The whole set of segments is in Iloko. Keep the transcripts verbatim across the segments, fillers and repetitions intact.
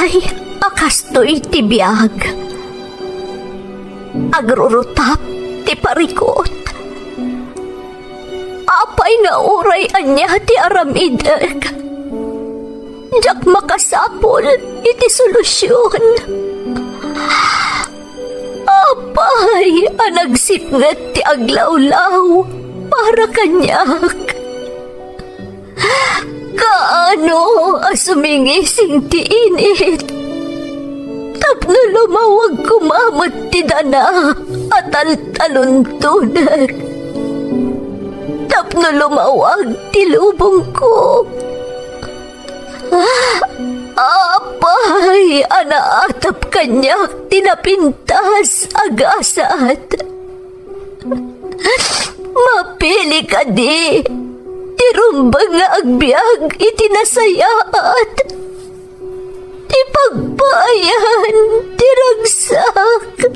Ay, a kastoy ti biag. Agrurutap ti parikut. Apay nga uray ania ti aramidek, diak makasapul iti solusion. Apay a nagsipnget ti aglawlaw para kaniak. Kaano a sumingising ti init tapno lumawag koma met ti dana a taltaluntonek, tapno lumawag ti lubongko. Apay a naatap kaniak ti napintas a gasat. Mapili kadi ti rumbeng nga agbiag iti nasayaat, ti pagpaayan ti ragsak.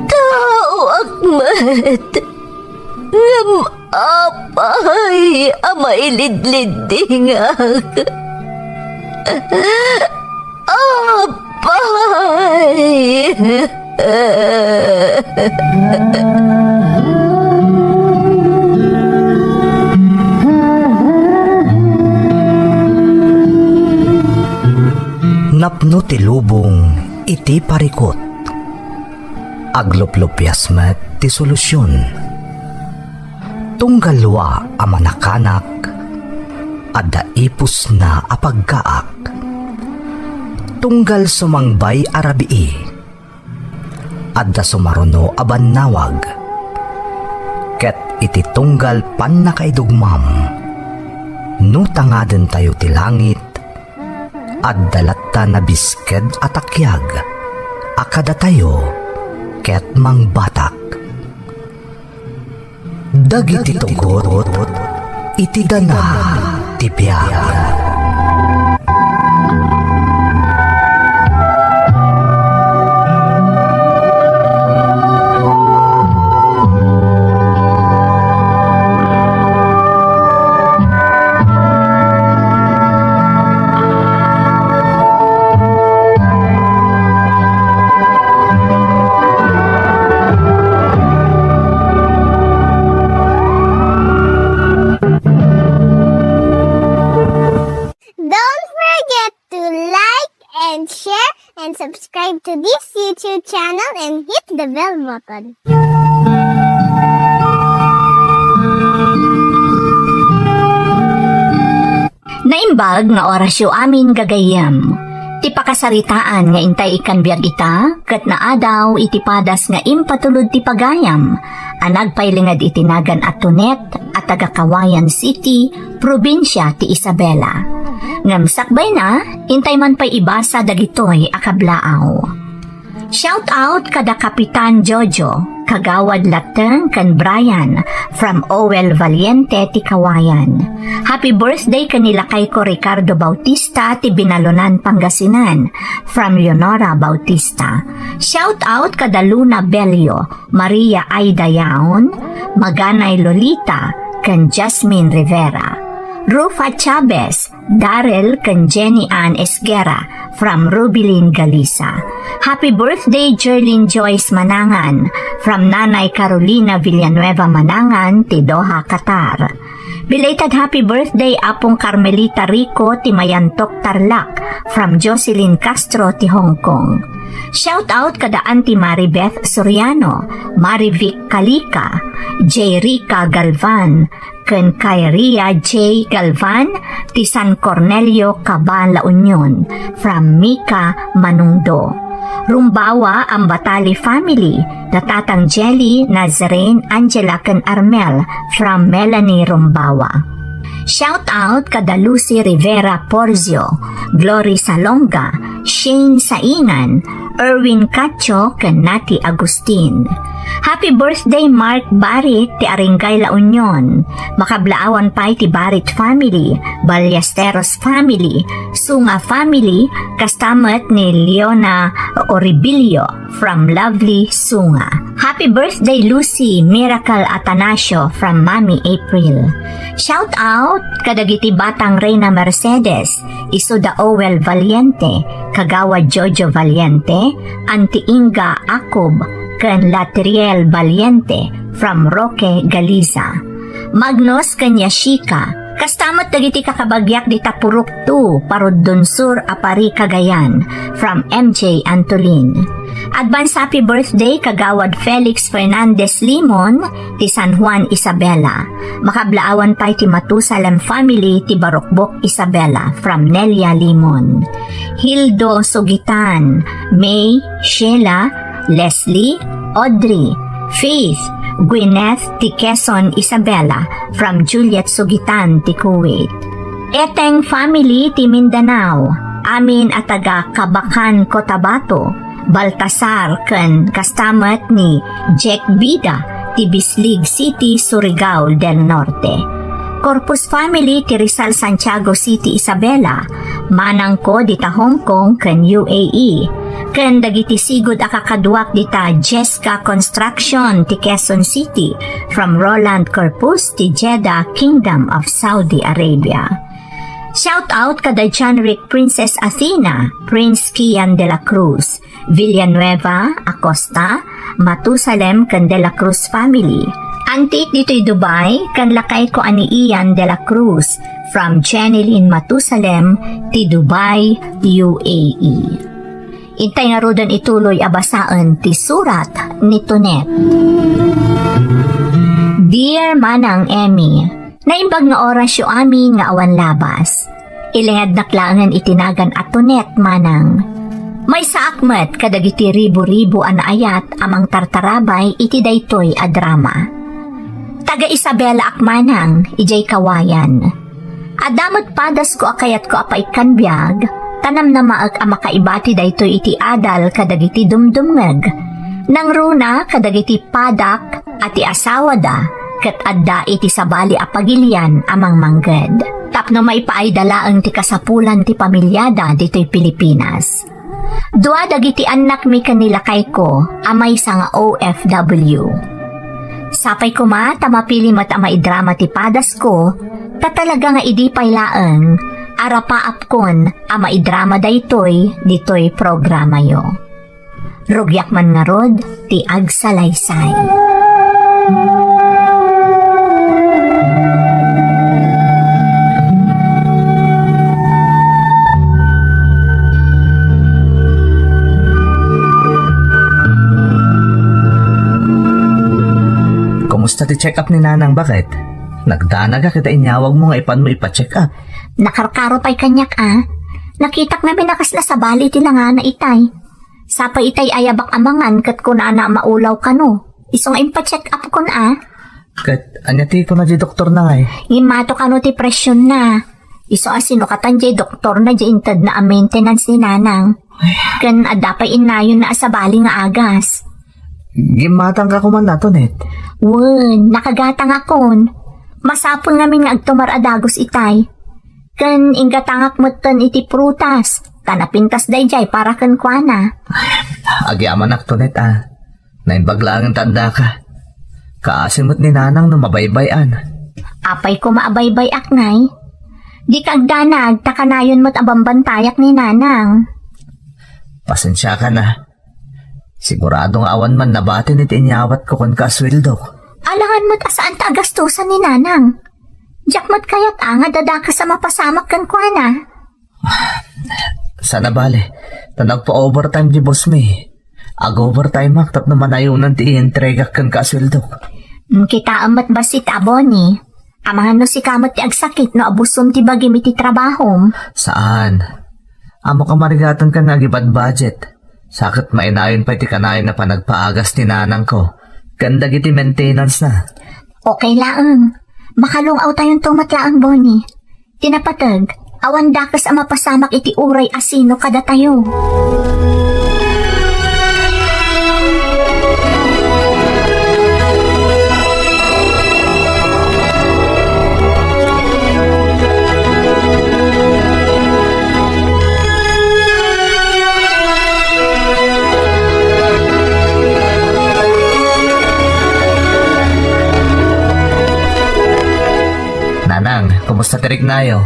Taoak met, ngem apay a mailidliddingak. Apay! Napno ti lubong iti parikut. Agluplupias met ti solusion. Tunggal lua a manakanak, adda ipusna a paggaak. Tunggal sumangbay a rabii, adda sumaruno a bannawag. Ket iti tunggal pannakaidugmam, no tangadentayo ti langit, adda latta nabisked a takiag a kadatayo ket mangbatak. Dagiti tugot iti dana ti biag. Don't forget to like and share and subscribe to this YouTube channel and hit the bell button. Naimbag nga orasyo amin gagayyem. Ti pakasaritaan nga intay ikkan biag ita, ket naadaw iti padas nga impatulod ti pagayam, a nagpailinged iti nagan a Tonet a taga Cauayan City, probinsia ti Isabela. Ngem sakbayna, intay man pay ibasa dagitoy a kablaaw. Shout out kada Kapitan Jojo, Kagawad Lateng ken Brian from Owel Valiente ti Cauayan. Happy birthday ken ni lakayko Ricardo Bautista ti Binalonan, Pangasinan from Leonora Bautista. Shout out kada Luna Bello, Maria Aida Yaon, Maganay Lolita, ken Jasmine Rivera. Rufa Chavez, Darrell ken Jenny Ann Esguerra from Rubilin, Galisa. Happy birthday, Jerlyn Joyce Manangan from Nanay Carolina Villanueva Manangan ti Doha, Qatar. Belated happy birthday, Apong Carmelita Rico ti Mayantok, Tarlac from Jocelyn Castro ti Hong Kong. Shout out kada Auntie Maribeth Soriano, Marivic Calica, J Rica Galvan, ken Kyria J Galvan ti San Cornelio, Caba, La Union, from Mika Manungdo. Rumbawa, Ambatali family, da Tatang Jelly, Nazarene, Angela, ken Armel, from Melanie Rumbawa. Shout out kada Lucy Rivera Porzio, Glory Salonga, Shane Saingan, Erwin Cacho, ken Nati Agustin. Happy birthday, Mark Barit ti Aringay, La Union. Makablaawan pay ti Barit family, Ballesteros family, Sunga family, kasta met ni Leona Oribilio from Lovely, Sunga. Happy birthday, Lucy Miracle Atanasio from Mami April. Shout out kadagiti batang Reyna Mercedes, isu da Owel Valiente, kagawad Jojo Valiente, Auntie Inga Akob, ken Latriel Valiente from Roque, Galiza. Magnus ken Yashika, kasta met dagiti kakabagiak dita Purok two, Parudon Sur a Pari, Cagayan, from M J Antolin. Advance happy birthday, Kagawad Felix Fernandez Limon, ti San Juan, Isabela. Makablaawan pay ti Matusalem family ti Barukbok, Isabela, from Nelia Limon. Hildo Sugitan, May, Sheila, Leslie, Audrey, Faith, Gwyneth ti Quezon, Isabela, from Juliet Sugitan ti Kuwait. Eteng family ti Mindanao, amin a taga Kabacan, Cotabato, Baltasar ken kasta met ni Jack Bida ti Bislig City, Surigao del Norte. Corpus family ti Rizal, Santiago City, Isabela, manangko dita Hong Kong ken U A E, ken dagiti sigud a kakaduak dita Jesca Construction ti Quezon City, from Roland Corpus ti Jeddah, Kingdom of Saudi Arabia. Shout out kada John Rick, Princess Athena, Prince Kian de la Cruz, Villanueva, Acosta, Matusalem ken de la Cruz family. Antik ditoy Dubai, ken lakayko a ni Ian de la Cruz, from Jenny Lynn Matusalem, ti Dubai, U A E. Intay ngaruden ituloy a basaen ti surat ni Tonet. Dear Manang Emmy, naimbag nga orasyo amin nga awan labas. Ilingednak laengen iti nagan a Tonet, Manang. Maysaak met kadagiti ribu-ribu a naayat a mangtartarabay iti daytoy a drama. Taga Isabela ak, Manang, idiay Kawayan. Adda met padasko a kayatko a paikkan biag, ta namnamaek a makaibati daytoy iti adal kadagiti dumdumngeg. Nangruna kadagiti padak a ti asawada ket adda iti sabali a pagilian a mangmangged. Tapno maipaayda laeng ti kasapulan ti pamiliada ditoy Pilipinas. Dua dagiti annakmi ken ni lakayko a maysa nga O F W. Sapay koma ta mapili met a maidrama ti padasko, ta talaga nga idi pay laeng, arapaapkon a maidrama daytoy ditoy programayo. Rugiak man ngarud ti agsalaysay. Kumusta ti check-up ni Nanang, baket? Nagdanag a kita inyawagmo nga ipanmo ipa-check-up. Nakarkaro pay kaniak a. Nakitak ngamin a kasla sabali ti nangana itay. Sapay itay ayabak a mangan ket kunana a maulaw kano. Isu nga impa-check up kon a. Ket ania ti kuna ti doktor na ngay? Ngimmato kano ti presyon na. Isu a sinukatan diay doktor na diay intedna a maintenance ni Nanang. Ken adda pay innayon na a sabali nga agas. Gimmatang ka kuman na, Tonet? Wen, nakagatangakon. Masapul ngamin nga agtumar a dagus itay. Ken inggatangak metten iti prutas, ta napintas daydiay para kenkuana. Agyamanak, Tonet, a. Naimbag laengen ta addaka. Kaasi met ni Nanang no mabaybay-an. Apay koma a baybay-ak, Nay? Dika agdanag, ta kanayon met a bambantayak ni Nanang. Pasensiakan a. Sigurado nga awan man nabatin iti inyawatko kenka a sueldok. Alangan met a saan ta agastosan ni Nanang. Diak met kayat a nga dadakas a mapasamak kenkuana. Saan a bale, ta nagpa-overtime ti boss mi. Ag-overtime ak tapno manayonan ti ientregak kenka a sueldok. Mm, kitaem met bassit a, Bonnie. Amangan no sika met ti agsakit no abusom ti bagim iti trabahom. Saan? Ammok a marigatenka nga agibadbudget. Sa ket mainayon pay ti kanayon a panagpaagas ni nanangko ken dagiti maintenance na. Okay laeng. Makalung-awtayonto met laeng, Bonnie. Ti napateg, awan dakes a mapasamak iti uray a sino kadatayo. Nanang, Kumusta ti riknayo?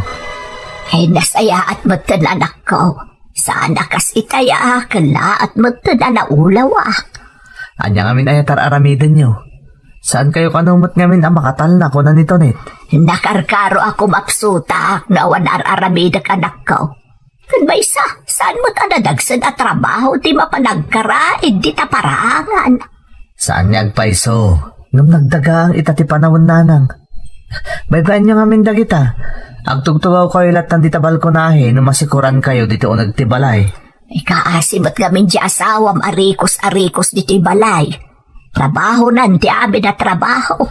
Ay, nasayaat metten, anakko. Saan a kas itay a kellaat metten a naulawak. Ania ngamin aya ti ar-aramidenyo? Saankayo kano met ngamin a makatalna, kuna ni Tonet. Nakarkaro a kumapsutak no awan ar-aramidek, anakko. Ken maysa, saan met a nadagsen a trabaho ti mapan agkaraid dita paraangan. Saan nga agpayso, ngem nagdagaang ita ti panawen, nanang. Baybay-anyo ngamin dagita. Agtugtugawkayo lattan dita balkonahe no masikorankayo ditoy uneg ti balay. Ikaasi met ngamin ti asawam a rikos a rikos ditoy balay. Trabahonan ti amin a trabaho.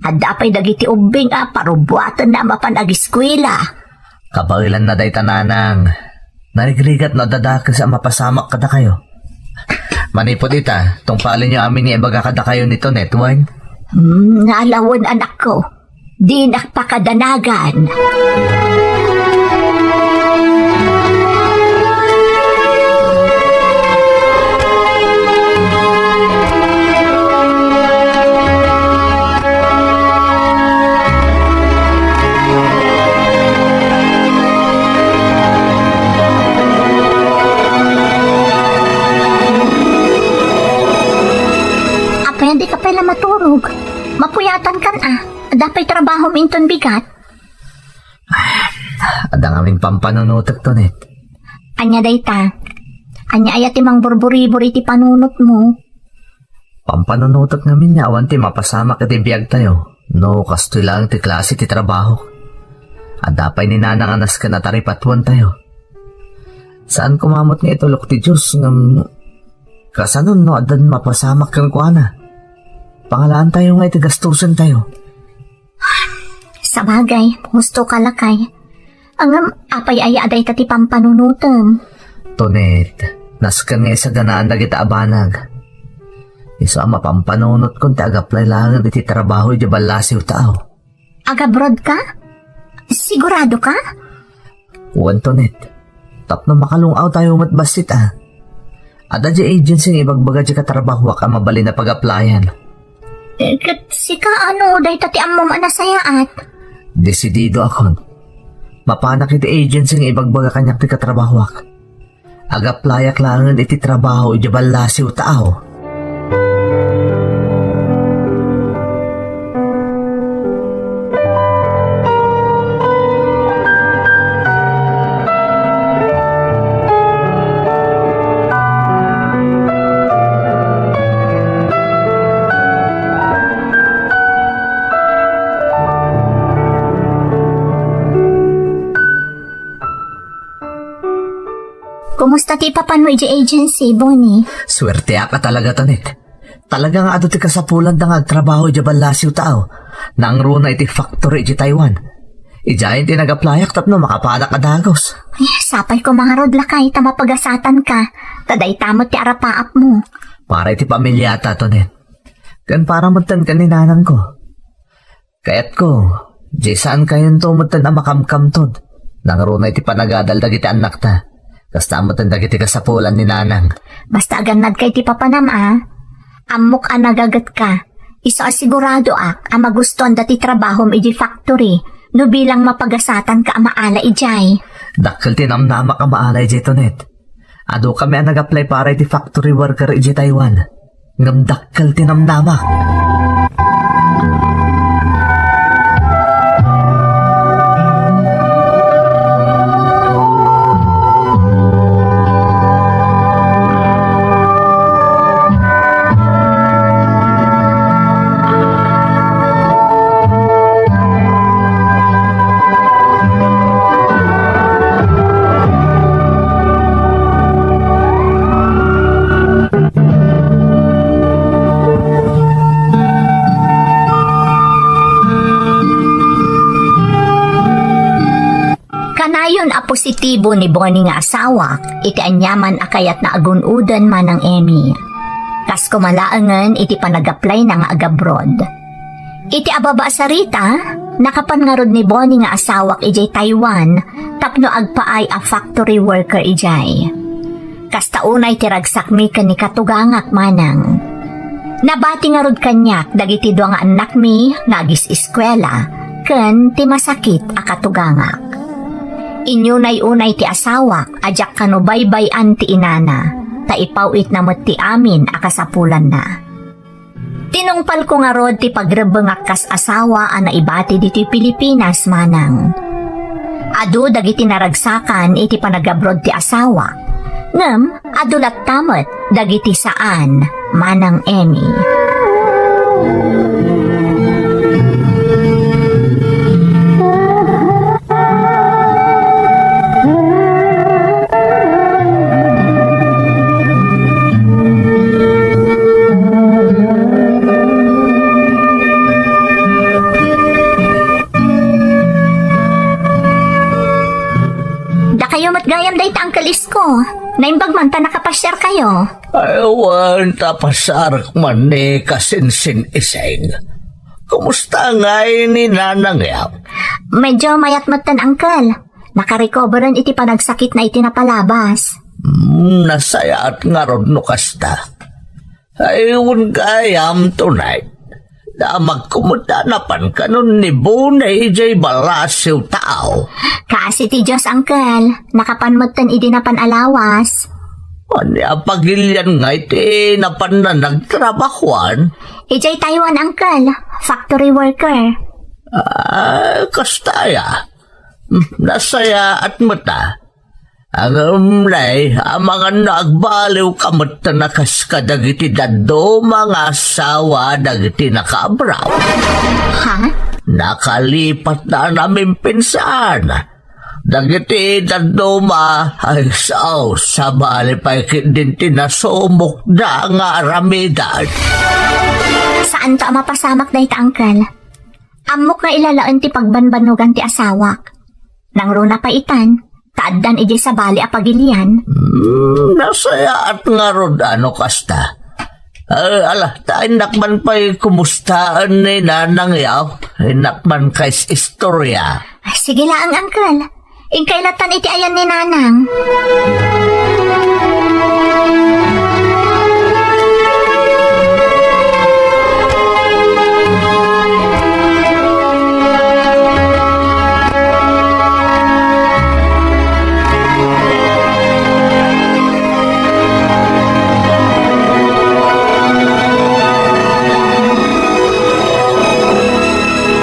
Adda pay dagiti ubbing a parubbuatenna a mapan agiskuela. Kabaelanna dayta, nanang. Narigrigat no adda dakes a mapasamak kadakayo. Manipud ita, tungpalenyo amin nga ibaga kadakayo ni Tonet, wen? Hmm, ngalawen, anakko. Dinak pakadanagan. Apay, di ka pay la maturog? Mapuyatankan a. Adda pay trabahom inton bigat? Adda ngamin pampanunotek, Tonet. Ania dayta? Ania aya ti mangburburibur iti panunotmo? Pampanunotek ngamin nga awan ti mapasamak iti biagtayo no kastoy laeng ti klase ti trabaho. Adda pay ni nanang a nasken a taripatuentayo. Saan koma met nga itulok ti Dios ngem kasano no addan mapasamak kenkuana? Pangalaantayo nga iti gastosentayo. Sabagay, husto ka, lakay. Ngem, apay aya a dayta ti pampanunotem? Tonet, nasken nga isaganaan dagita a banag. Isu a mapampanunotkon ti agaplay laeng iti trabaho idiay ballasiw ta aw. Agabroad ka? Sigurado ka? Wen, Tonet. Tapno makalung-awtayo met bassit a. Adda diay agency nga ibagbaga diay katrabahoak a mabalin a pag-applyan. Eh, ket sika, ano, dayta ti ammom a nasayaat? Desididoakon. Mapanak iti agency nga ibagbaga kaniak ti katrabahoak. Agaplayak laengen iti trabaho idiay ballasiw ta aw. Kumusta ti papanmo idiay agency, Bonnie? Suerteak a talaga, Tonet. Talaga nga adu ti kasapulanda nga agtrabaho idiay ballasiw ta aw. Nangruna iti factory idiay Taiwan. Idiayen ti nag-applyak tapno makapanak a dagus. Ay, sapay koma ngarud, lakay, ta mapagasatanka. Ta dayta met ti arapaapmo. Para iti pamilyata, Tonet. Ken para metten ken ni nanangko. Kayatko, diay saankayonto metten a makamkamtod. Nangruna iti panagadal dagiti annakta. Kasta metten dagiti kasapulan ni nanang. Basta agannadka iti papanam a, ammok a nagagetka. Isu a siguradoak a magustuanda ti trabahom idiay factory no bilang mapagasatanka a maala idiay. Dakkel ti namnamak a maala idiay, Tonet. Adu kami a nag-apply para iti factory worker idiay Taiwan. Ngem dakkel ti namnamak. Kanayon a positibo ni Bonnie nga asawak iti aniaman a kayatna a gun-oden manang Emmy. Kas koma laengen iti panag-apply na nga agabroad. Iti ababa a sarita, nakapan ngarud ni Bonnie nga asawak idiay Taiwan tapno agpaay a factory worker idiay. Kasta unay ti ragsakmi ken ni katugangak manang. Nabati ngarud kaniak dagiti dua nga annakmi nga agis-eskuela, ken ti masakit a katugangak. Inyunay-unay ti asawak a diak kano baybay-an ti inana, ta ipaw-itna met ti amin a kasapulanna. Tinungpalko ngarud ti pagrebbengak kas asawa a naibati ditoy Pilipinas, manang. Adu dagiti naragsakan iti panagabroad ti asawak, ngem adu latta met dagiti saan, Manang Emmy. Dakayo met gayam dayta, Uncle Isko. Naimbag man ta nakapasiarkayo. Ay, wen ta pasiarek man ni Kasinsin Iseng. Kumusta ngay ni Nanang ya? Medyo mayat metten, Uncle. Nakarecoveran iti panagsakitna iti napalabas. Hmm, nasayaat ngarud no kasta. Ay, wen gayam tonight. Damagko met a napan kanon ni Bone idiay balasiw tao. Kaasi ti Dios, Uncle. Nakapan metten idi napan a lawas. Ania pagilian ngay ti napanna nagtrabahuan? Idiay Taiwan, Uncle. Factory worker. Ah, kasta aya. Hmm, nasayaat met a. Ngem nay, amangan no agbaliwka metten a kas kadagiti dadduma nga asawa dagiti nakaabroad. Ha? Nakalipatna a namimpinsan. Dagiti dadduma, ay sao, sabali pay ketdin ti nasumokda nga aramiden. Saanto a mapasamak dayta, Uncle. Ammok nga ilalaen ti pagbanbannogan ti asawak. Nangruna pay itan, ta addan idiay sabali a pagilian. Hmm, nasayaat ngarud a no kasta. Ay, ala, ta innak man pay kumustaen ni Nanang ya, innak man kais-istoria. Sige laeng, Uncle. Inkay latan iti ayan ni Nanang.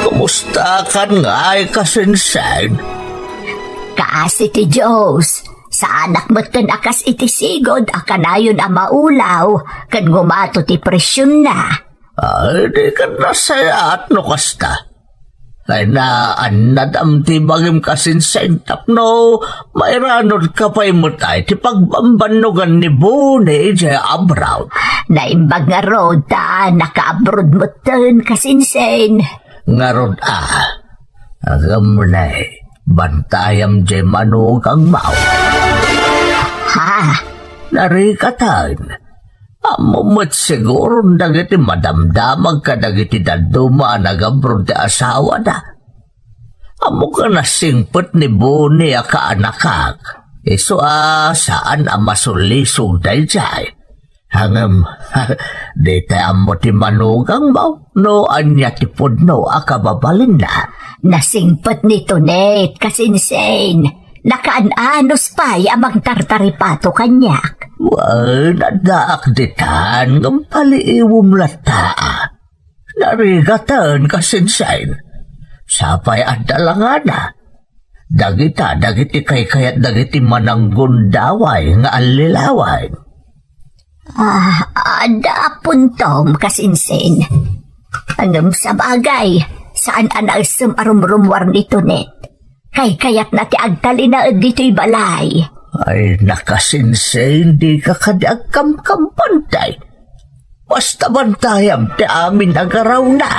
Kumusta kan ngay, Kasinsin? Kaasi ti Dios, saanak metten a kas iti sigud a kanayon a maulaw ken ngumato ti presionna. Ay, di ket nasayaat no kasta. Ay, naannadam ti bagim, Kasinsin, tapno mairanodka pay met ay ti pagbambannogan ni Bone idiay abroad. Naimbag ngarud ta nakaabroad metten, Kasinsin. Ngarud a, agam ne, bantayam diay manugangmo. Ha? Narikatan. Ammom met siguron dagiti madamdamag kadagiti dadduma a nagabroad ti asawada. Ammok a nasingpet ni Bone a kaanakak. Isu a saan a masulisog daydiay. Ngem, ditay ammo ti manugangmo no ania ti pudno a kababalinna. Nasingpet ni Tonet, Kasinsin. Nakaan-anos pay a mangtartaripato kaniak. Wen, addaak ditan, ngem paliiwem latta. Narigaten, Kasinsin. Sapay adda langana. Dagita, dagiti kaykayat dagiti mananggundaway nga allilawan. Ah, adda a puntom, Kasinsin. Ngem sabagay, saan a naessem a rumrummuar ni Tonet. Kaykayatna ti agtalinaed ditoy balay. Ay, Kasinsin, dika kadi agkamkampanti. Basta bantayam ti amin a garawna.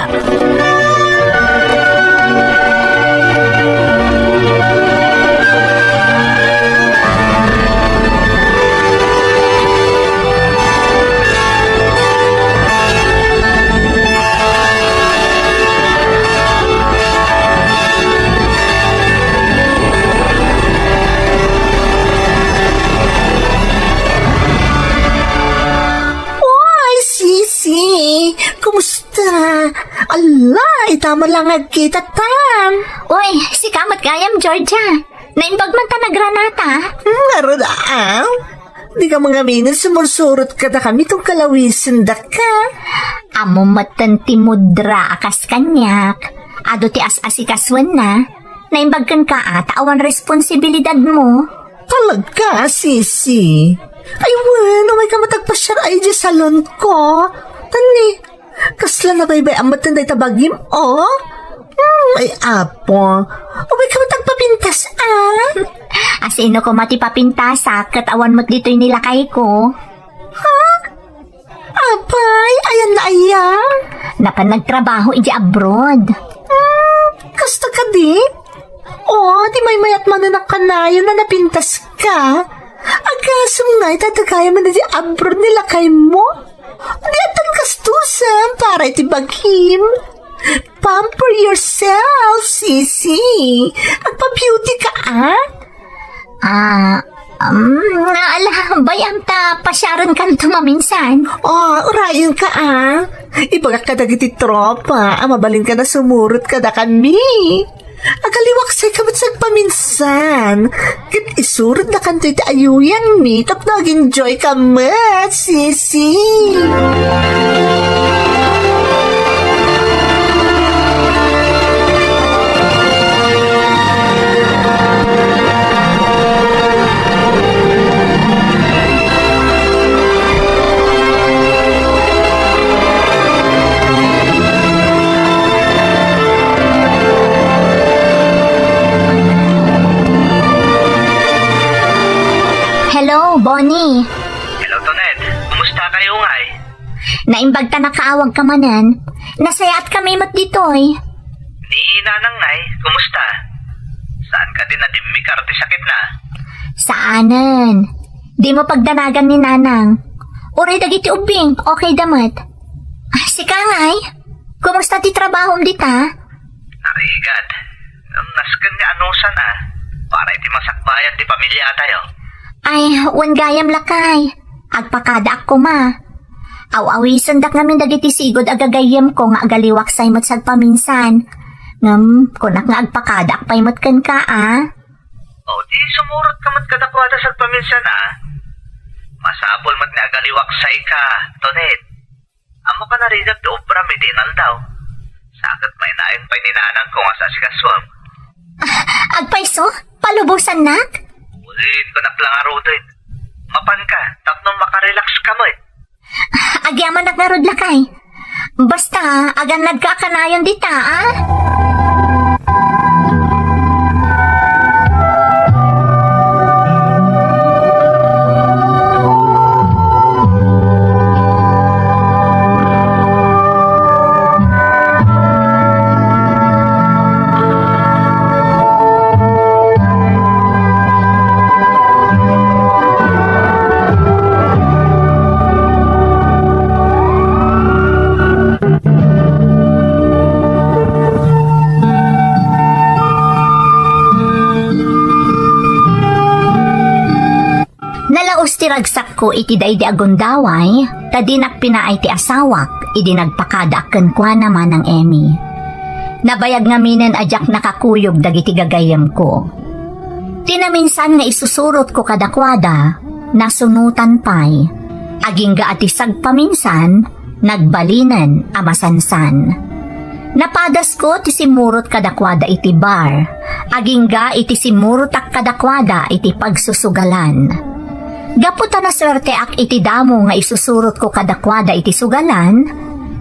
Oy, Sisi! Kumusta? Alay, Tama lang agkita tan. Uy, sika met gayam, Georgia. Naimbag man ta nagranata. Hmm, ngarud, ah? Di ka mangamin, sumursurot kadakami tunggal awisen daka. Ammo metten ti mudra a kas kaniak. Adu ti as-asikasuenna. Naimbag kenka a ta awan responsibilidadmo. Talaga, sisi? Ay, wen, umay ka met agpasiar idiay salon ko. Tani, kasla nabaybay-am met dayta bagim, oh? Hmm, ay, apo. Umay ka met agpapintas, ah? Asino koma ti papintasak ket awan met ditoy ni lakayko? Ha? Apay, ayan na aya? Napan nagtrabaho iti abroad. Hmm, kasta kadi? Oh, di maymayat manen a kanayon a napintas ka. Agasem nga ita dagayam iti abroad ni lakaymo. Di addan gastusen para iti bagim. Pamper yourself, sisi. Agpa-beauty ka, ah? Ah, um, ala, bay-am ta pasiarenkanto maminsan. Oh, urayenka, ah. Ibagak kadagiti tropa a mabalinka a sumurot kadakami. Agaliwaksayka met sagpaminsan. Ket isurotdakanto iti ayuyangmi tapno ag-enjoyka met, sisi. Hello, Bonnie. Hello, Tonet. Kumusta kayo, ngay? Naimbag ta nakaawagka manen. Nasayaat kami met ditoy. Ni Nanang, ngay, kumusta? Saan ka din nadimmikar ti sakit na? Saanen. Dimo pagdanagan ni Nanang. Uray dagiti ubbing, okay da met. Ah, sika, ngay? Kumusta ti trabahom dita? Narigat. Ngem nasken nga anusan, ah. Para iti masakbayan ti pamiliatayo. Ay, wen gayam, lakay. Agpakadaak koma. Aw-awisendak ngamin dagiti sigud a gagayyemko nga agaliwaksay met sagpaminsan. Ngem, kunak nga agpakadaak pay met kenka, a? O, di sumurot ka met kadakuada sagpaminsan, a? Masapul met nga agaliwaksayka, Tonet. Ammok a narigat ti obram iti inaldaw. Sa ket mainayon pay ni nanangko nga saasikasuem. Agpayso? Palubosannak? Wen, kunak la ngaruden. Mapanka, tapno makarelax ka met. Agyamanak ngarud, lakay. Basta, agannadka a kanayon dita, a? Nalaus ti ragsakko iti daydi a gundaway, ta dinak pinaay ti asawak idi nagpakadaak kenkuana, Manang Emmy. Nabayag ngaminen a diak nakakuyog dagiti gagayyemko. Ti naminsan nga isusurotko kadakuada, nasunotan pay. Agingga a ti sagpaminsan, nagbalinen a masansan. Napadasko ti simmurot kadakuada iti bar, agingga iti simmurotak kadakuada iti pagsusugalan. Gapu ta nasuerteak iti damo nga isusurotko kadakuada iti sugalan,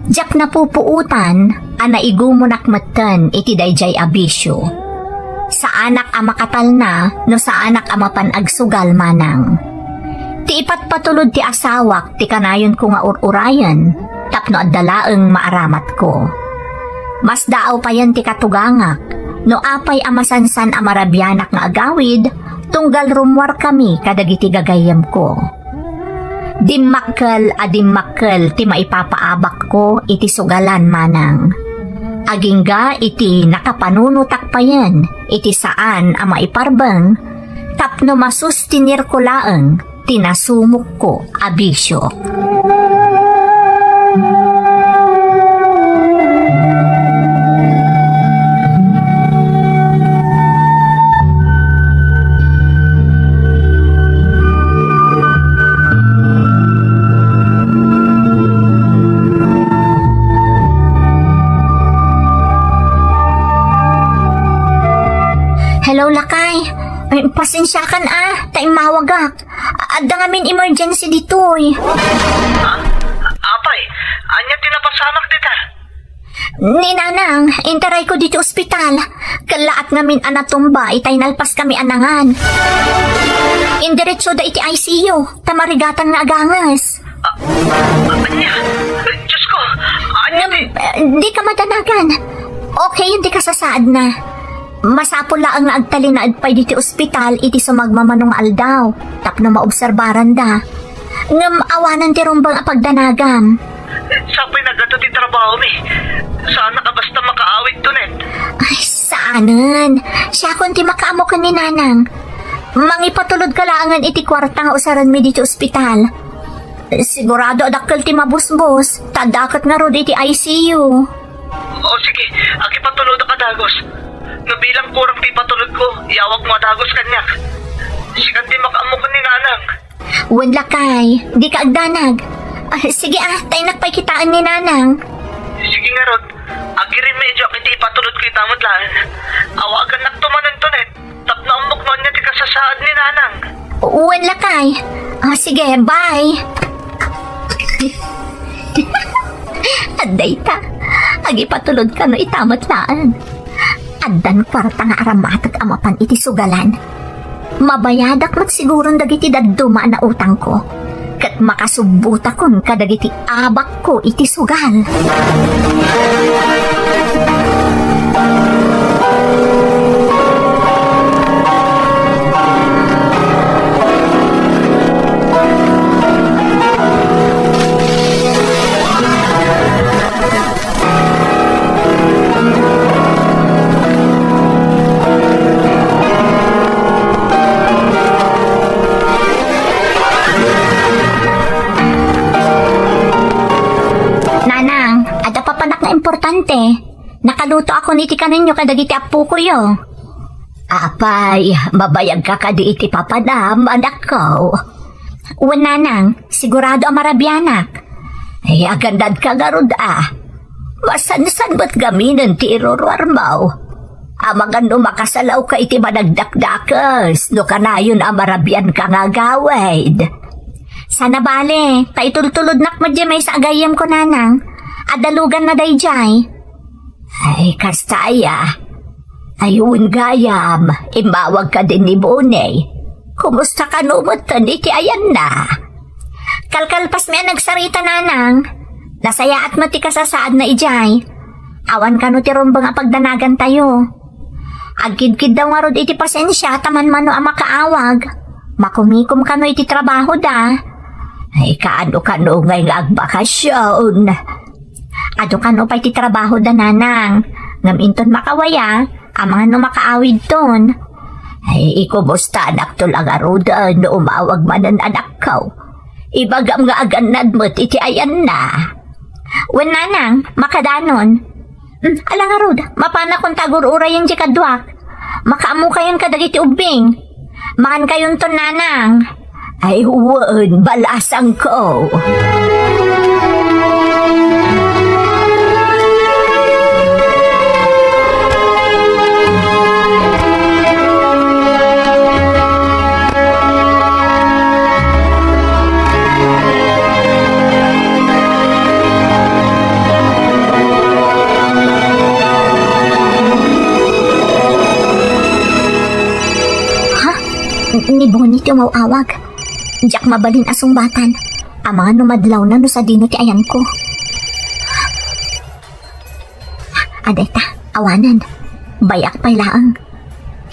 diak napupuotan a naigumonak metten iti daydiay a bisio. Saanak a makatalna no saanak a mapan agsugal, Manang. Ti ipatpatulod ti asawak ti kanayonko nga ur-urayen tapno adda laeng maaramatko. Masdaaw payen ti katugangak no apay a masansan a marabianak nga agawid tunggal rummuarkami kadagiti gagayyemko. Dimmakkel a dimmakkel ti maipapaabakko iti sugalan, Manang. Agingga iti nakapanunotak payen iti saan a maiparbeng tapno masustinirko laeng ti nasumokko a bisio. Hello, lakay. Ay, pasensiakan a, ta immawagak. Adda ngamin emergency ditoy. Ha? Apay, ania ti napasamak dita? Ni Nanang, intarayko ditoy ospital. Kallaat ngamin a natumba itay nalpaskami a nangan. Indiretsoda iti I C U, ta marigatan nga aganges. Ah, ania? Diyos ko, ania ti? Eh, dika madanagan. Okay ti kasasaadna. Masapul laeng nga agtalinaed pay ditoy ospital iti sumagmamano nga aldaw tapno maobserbaranda. Ngem awanen ti rumbeng a pagdanagam. Sapay naggato ti trabahomi. Saanak a basta makaawidto, Net. Ay, saanen. Siakon ti makaammo ken ni Nanang. Mangipatulodka laengen iti kuarta nga usarenmi ditoy ospital. Sigurado a dakkel ti mabusbos, ta adda ket ngarud iti I C U. O sige, agipatulodka dagus. No bilang kurang ti ipatulodko, iyawagmo a dagus kaniak. Sikan ti makaammo ken ni Nanang. Wen, lakay, dika agdanag. Ah, sige a, ta innak pay kitaen ni Nanang. Sige ngarud, agiremedioak iti ipatulodko ita met laeng. Awagannakto manen, Net, tapno ammok no ania ti kasasaad ni Nanang. Wen, lakay. Ah, sige, bye. Adda ita, agipatulod kano ita met laeng. Addan kuarta nga aramatek a mapan iti sugalan. Mabayadak met siguron dagiti dadduma a nautangko, ket makasubbotakon kadagiti abakko iti sugal. Nanang, adda papanak nga importante. Nakalutoakon iti kanenyo kadagiti appokoyo. Apay, mabayagka kadi iti papanam, anakko? Wen, Nanang, sigurado a marabianak. Ay, agannadka ngarud a. Masansan met ngaminen ti iruruarmo. Amangan no makasalawka iti managdakdakes, no kanayon a marabianka nga agawid. Saan a bale, ta itultulodnak met diay maysa a gayyemko, Nanang. Adaluganna daydiay. Ay, kasta aya. Ay, wen gayam, immawag kadin ni Bonnie. Kumusta kano metten iti ayanna? Kalkalpasmi a nagsarita, Nanang. Nasayaat met ti kasasaadna idiay. Awan kano ti rumbeng a pagdanagantayo. Agkidkiddaw ngarud iti pasensia ta manmano a makaawag. Makumikom kano iti trabahoda. Ay, kaano kano ngay nga agbakasyon? Adu kano pay ti trabahoda, Nanang. Ngem inton makawaya, amangan no makaawidton. Ay, ikumustanakto la ngaruden no umawag manen, anakko. Ibagam nga agannad met iti ayanna. Wen, Nanang, makadanon. Hmm, ala ngarud, mapanakon ta agur-urayen diay kaduak. Makaammokayon kadagiti ubbing. Mangankayonton, Nanang. Ay, wen, balasangko. Ha? Ni Bonnie ti umaw-awag. Diak mabalin a sungbatan. Amangan no madlawna no sadino ti ayanko. Adayta, awanen. Bayak pay laeng.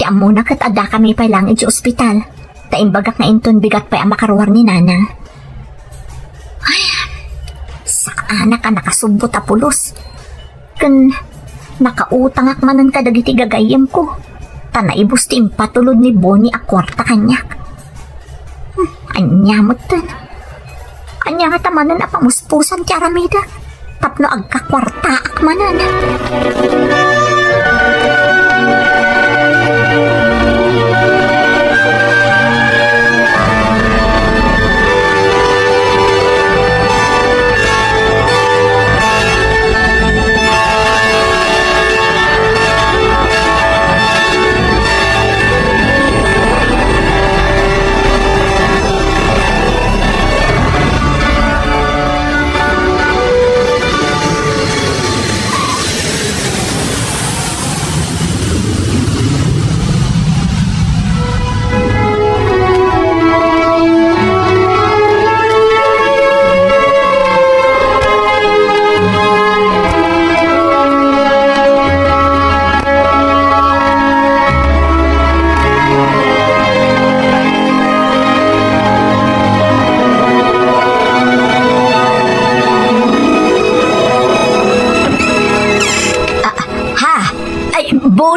Ti ammona ket addakami pay laeng idiay ospital. Ta imbagak nga inton bigat pay a makaruar ni Nanang. Ay, saanak a nakasubbot a pulos. Ken nakautangak manen kadagiti gagayyemko. Ta naibus ti impatulod ni Bonnie a kuarta kaniak. Hmm, ania metten? Ania ngata manen a pamuspusan ti aramidek tapno agkakuartaak manen?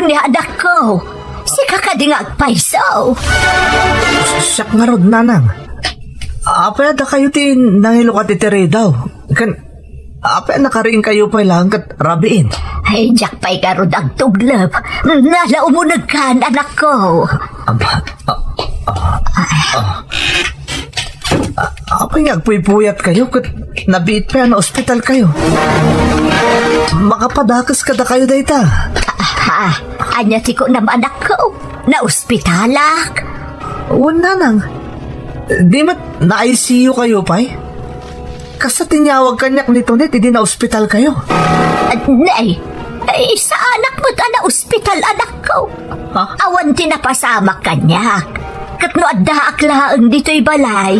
Ania, anakko? Sika kadi nga agpayso? Siak ngarud, nanang. Apay a dakayo ti nangilukat iti ridaw? Ken, apay a nakariingkayo pay laeng ket rabiin? Ay, diak pay ngarud agtublep. Nala umunegkan, anakko. Aba, ah, ah, ah. Ah, apay nga agpuypuyatkayo ket nabiit pay a naospitalkayo? Makapadakes kadakayo dayta. Ah, ania ti kunam, anakko? Naospitalak? Wen, nanang. Di met na-I C U kayo pay? Kasta ti inyawag kaniak ni Tonet idi naospitalkayo. Ah, nay, ay, saanak met a naospital, anakko. Ha? Awan ti napasamak kaniak. Ket no addaak laeng ditoy balay.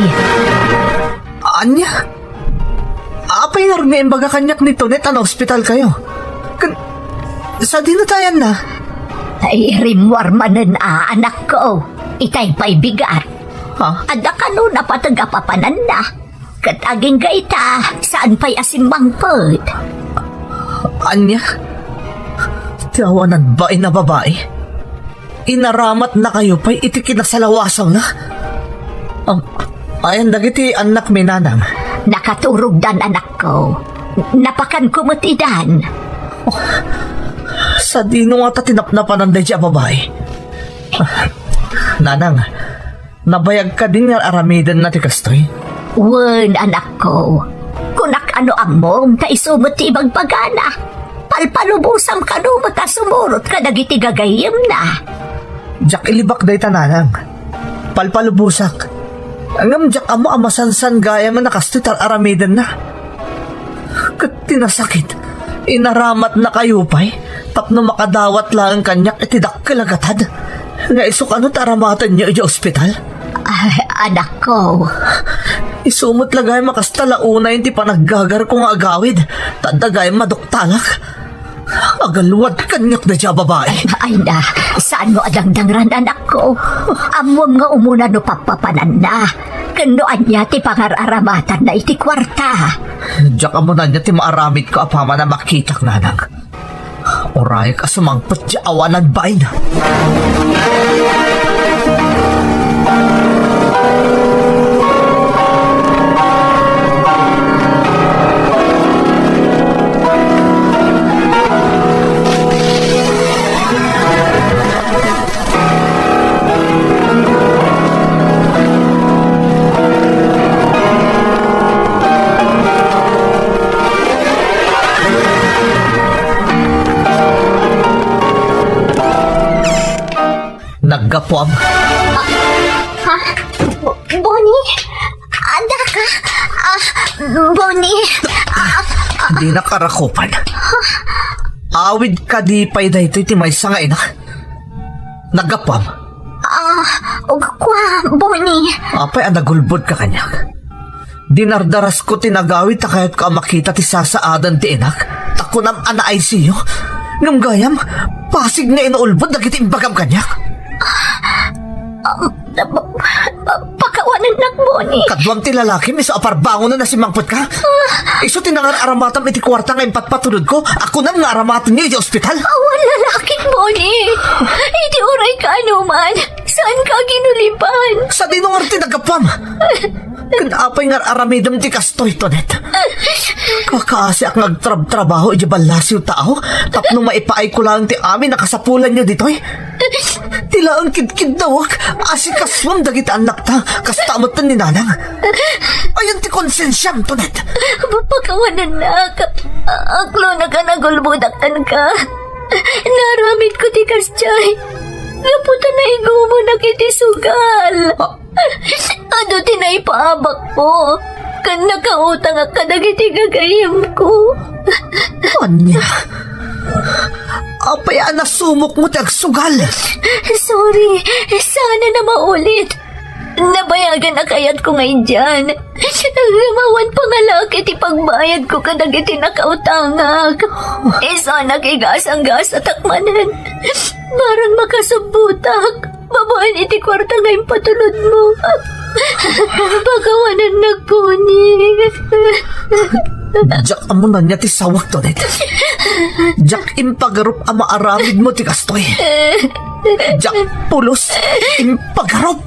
Ania? Apay ngarud nga imbaga kaniak ni Tonet a naospitalkayo? Ken, sadino ta ayanna? Ay, rimmuar manen a, anakko. Itay pay bigat. Ha? Adda kano napateg a papananna. Ket agingga ita, saan pay a simmangpet. Ania? Ti awanan bain a babai? Inaramatnakayo pay iti kinasalawasawna? Am, ayan dagiti annakmi, nanang? Nakaturogdan, anakko. Napakanko met idan. Sadino ngata ti napnapanan daydi a babai? Nanang, nabayag kadi nga ar-aramidenna ti kastoy? Wen, anakko. Kunak a no ammom ta isu met ti ibagbagana. Palpalubosam kano met a sumurot kadagiti gagayyemna. Diak ilibak dayta, nanang. Palpalubosak. Ngem diak ammo a masansan gayam a kastoy ti ar-aramidenna. Ket ti nasakit, inaramatnakayo pay tapno makadawat laeng kaniak iti dakkel a gatad nga isu kano ti aramatenyo idiay ospital. Ay, anakko. Isu met la gayam a kasta la unay ti panaggagarko nga agawid, ta adda gayam maduktalak. Agalwad kaniak daydi a babai. Ay na, saanmo a dangdangran, anakko? Ammom nga umuna no pappapananna. Ken no ania ti pangar-aramatanna iti kuarta. Diak ammo no ania ti maaramidko apaman a makitak, nanang. Urayek a sumangpet ti awanan bain. Naggapuam. Ah, ha? Bo-, Bonnie? Adda ka? Ah, Bonnie? Ah, ah. Dinak arakupan. Awid kadi pay daytoy ti maysa nga ina? Naggapuam. Ah, ugkua, Bonnie. Apay a nagulbodka kaniak? Dinardarasko ti nagawid ta kayatko a makita ti sasaadan ti inak, ta kunam a na-I C U. Ngem gayam, pasig nga inaulbod dagiti imbagam kaniak. Ah, pa-, pa-, pakawanennak, Bonnie. Kaduam ti lalakim isu a parbangonen a simmangpetka? Ah. Isu ti nangar-aramatam iti kuarta nga impatpatulodko a kunam nga aramatenyo iti ospital? Awan lalakik, Bonnie. Iti uray kaanoman, saanka a ginulipan. Sadino ngarud ti naggapuam? Ken apay nga ar-aramidem ti kastoy, Tonet? Kakaasiak nga agtrabtrabaho idiay ballasiw tao tapno maipaayko laeng ti amin a kasapulanyo ditoy. Ti laeng kidkiddawek, asikasuem dagiti annakta, kasta met ni nanang. Ayan ti konsensiam, Tonet. Pakawanennak. Aklonak a nagulbodak kenka. Naaramidko ti kasdiay gapu ta naigumonak iti sugal. Ah. Adu ti naipaabakko, ken nakautangak kadagiti gagayyemko. Ania? Apay a nasumokmo ti agsugal? Sorry, saan a maulit. Nabayagan a kayatko nga idian. Ngem awan pangalaak iti pagbayadko kadagiti nakautangak. Isuanak igasanggasatak manen. Barang makasubbotak babaen iti kuarta nga impatulodmo. Pakawanennak, Bonnie. Diak ammonan ania ti sawak, Tonet. Diak impagarup a maaramidmo ti kastoy. Diak pulos impagarup.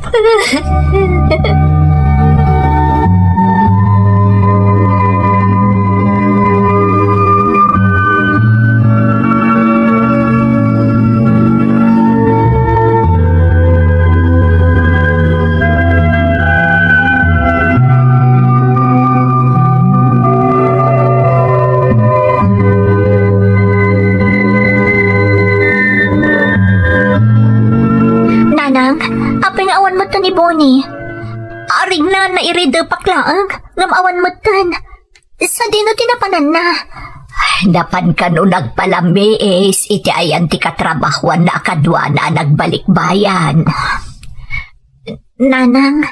Nanang, apay nga awan metten ni Bonnie? Arigna, nairidepak laeng, ngem awan metten. Sadino ti napananna? Napan kano nagpalamiis iti ayan ti katrabahoanna a kaduana a nagbalikbayan. Nanang,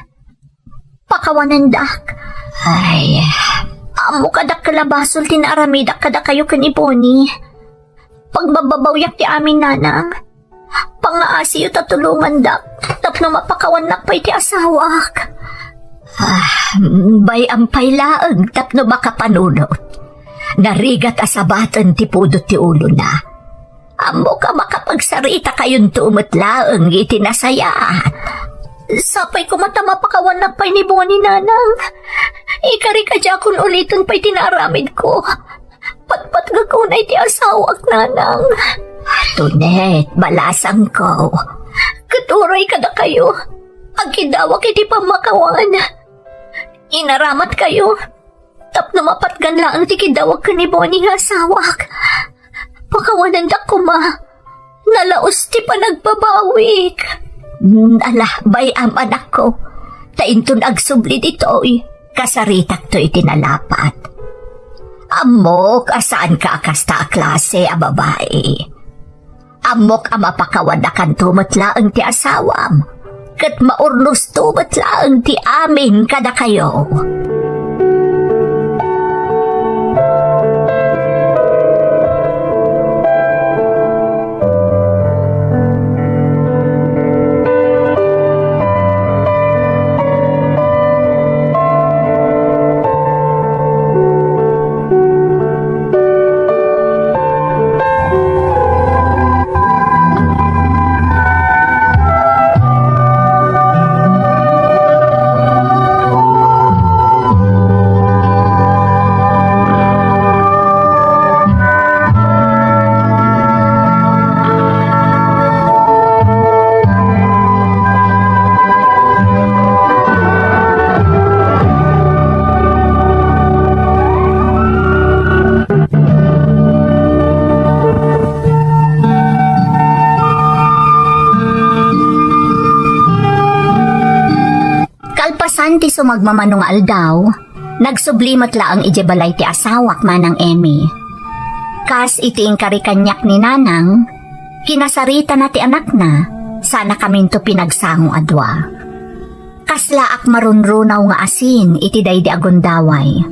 pakawanendak. Ay. Ammok a dakkel a basol ti naaramidak kadakayo ken ni Bonnie. Pagbababawiak ti amin, Nanang. Pangngaasiyo ta tulongandak tapno mapakawannak pay ti asawak. Ah, bay-am pay laeng tapno makapanunot. Narigat a sabaten ti pudot ti ulona. Ammok a makapagsaritakayon met laeng iti nasayaat. Sapay koma ta mapakawannak pay ni Bonnie, Nanang. Ikarik a diakon uliten pay ti naaramidko. Patpatgek unay ti asawak, Nanang. Tonet, balasangko. Ket uray kadakayo, agkidawak iti pammakawan. Inaramatkayo tapno mapatgan laeng ti kidawag ken ni Bonnie nga asawak. Pakawanendak koma. Nalaus ti panagbabawik. Mm, ala, bay-am, anakko. Ta inton agsubli ditoy, kasaritakto iti nalapat. Ammok a saanka a kasta a klase a babai. Ammok a mapakawannakanto met laeng ti asawam, ket maurnosto met laeng ti amin kadakayo. Kalpasan ti sumagmamano nga aldaw, nagsubli met laeng idiay balay ti asawak, Manang Emmy. Kas iti inkari kaniak ni Nanang, kinasaritana ti anakna, sanakaminto pinagsango a dua. Kaslaak marunrunaw nga asin iti daydi a gundaway.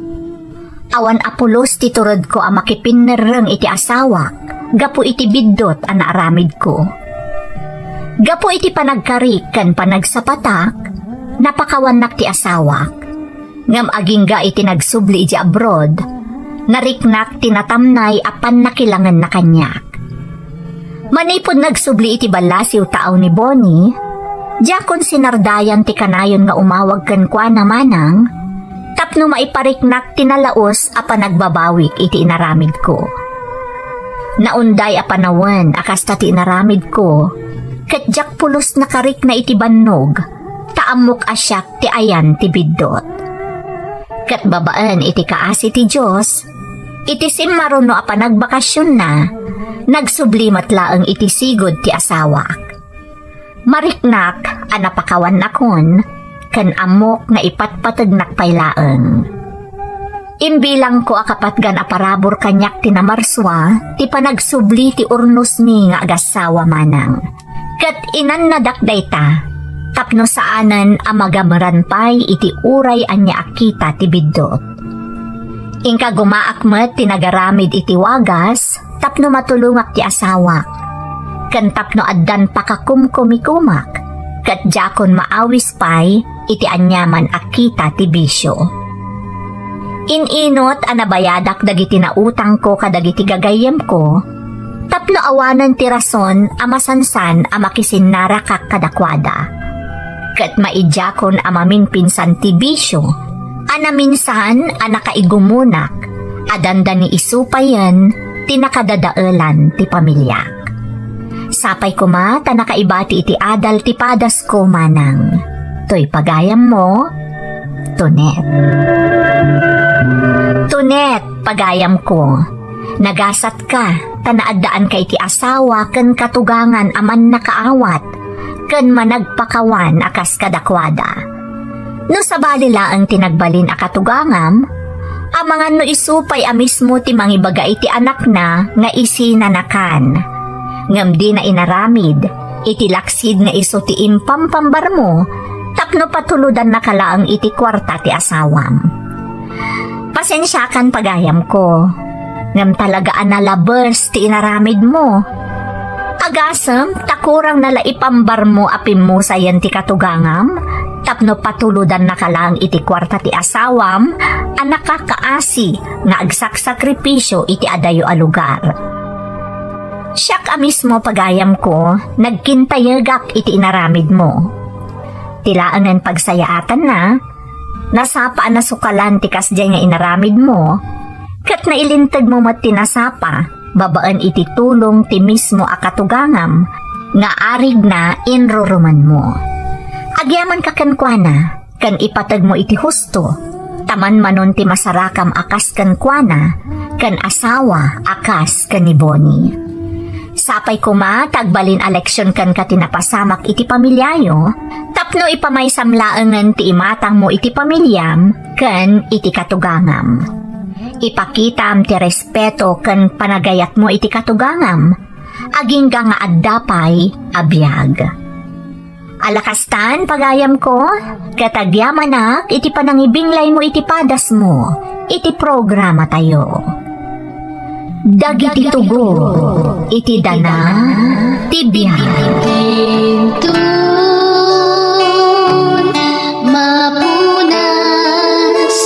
Awan a pulos ti turedko a makipinnerreng iti asawak gapu iti biddut a naaramidko. Gapu iti panagkarik ken panagsapatak, napakawannak ti asawak. Ngem agingga iti nagsubli idiay abroad, nariknak ti natamnay a pannakilangenna kaniak. Manipud nagsubli iti ballasiw taaw ni Bonnie, diakon sinardayan ti kanayon nga umawag kenkuana manang tapno maipariknak ti nalaus a panagbabawik iti inaramidko. Naunday a panawen a kasta ti inaramidko, ket diak pulos nakarikna iti bannog, ta ammok a siak ti ayan ti biddut. Ket babaen iti kaasi ti Dios, iti simmaruno a panagbakasionna, nagsubli met laeng iti sigud ti asawak. Mariknak a napakawannakon, ken ammok nga ipatpategnak pay laeng. Imbilangko a kapatgan a parabur kaniak ti namarsua ti panagsubli ti urnosmi nga agassawa manang. Ket inannadak dayta tapno saanen a magameran pay iti uray ania a kita ti biddut. Inkagumaak met ti nagaramid iti wagas tapno matulongak ti asawak, ken tapno addan pakakumkumikomak, ket diakon maawis pay iti aniaman a kita ti bisio. In-inut a nabayadak dagiti nautangko kadagiti gagayyemko, tapno awanen ti rason a masansan a makisinnarakak kadakuada. Ket maidiakon a maminpinsan ti bisio a naminsan a nakaigumunak a dandani isu payen ti nakadadaelan ti pamiliak. Sapay koma ta nakaibati iti adal ti padasko manang. Toy pagayammo, Tonet. Tonet, pagayamko, nagasatka ta naaddaanka iti asawa ken katugangan a mannakaawat ken managpakawan a kas kadakuada. No sabali laeng ti nagbalin a katugangam, amangan no isu pay a mismo ti mangibaga iti anakna nga isina nakan. Ngem dina inaramid iti laksid nga isu ti impampambarmo tapno patulodannaka laeng iti kuarta ti asawam. Pasensiakan, pagayamko, ngem talaga a nalabes ti inaramidmo. Agasem ta kurang na la ipambarmo a pimmusayen ti katugangam tapno patulodannaka laeng iti kuarta ti asawam a nakakaasi nga agsaksakripisio iti adayo a lugar. Siak a mismo, pagayamko, nagkintayegak iti inaramidmo. Ti laengen pagsayaatanna, nasapa a nasukalan ti kasdiay nga inaramidmo, ket nailintegmo met ti nasapa babaen iti tulong ti mismo a katugangam nga arigna inrurumenmo. Agyamankak kenkuana ken ipategmo iti husto, ta manmanon ti masarakam a kas kenkuana ken asawa a kas ken ni Bonnie. Sapay koma ta agbalin a leksion kenka ti napasamak iti pamiliayo, tapno ipamaysam laengen ti imatangmo iti pamiliam ken iti katugangam. Ipakitam ti respeto ken panagayatmo iti katugangam, agingga nga adda pay a biag. Alakastan, pagayamko, ket agyamanak iti panangibinglaymo iti padasmo iti programatayo. Dagiti tugot iti dana ti biag. Inton mapunas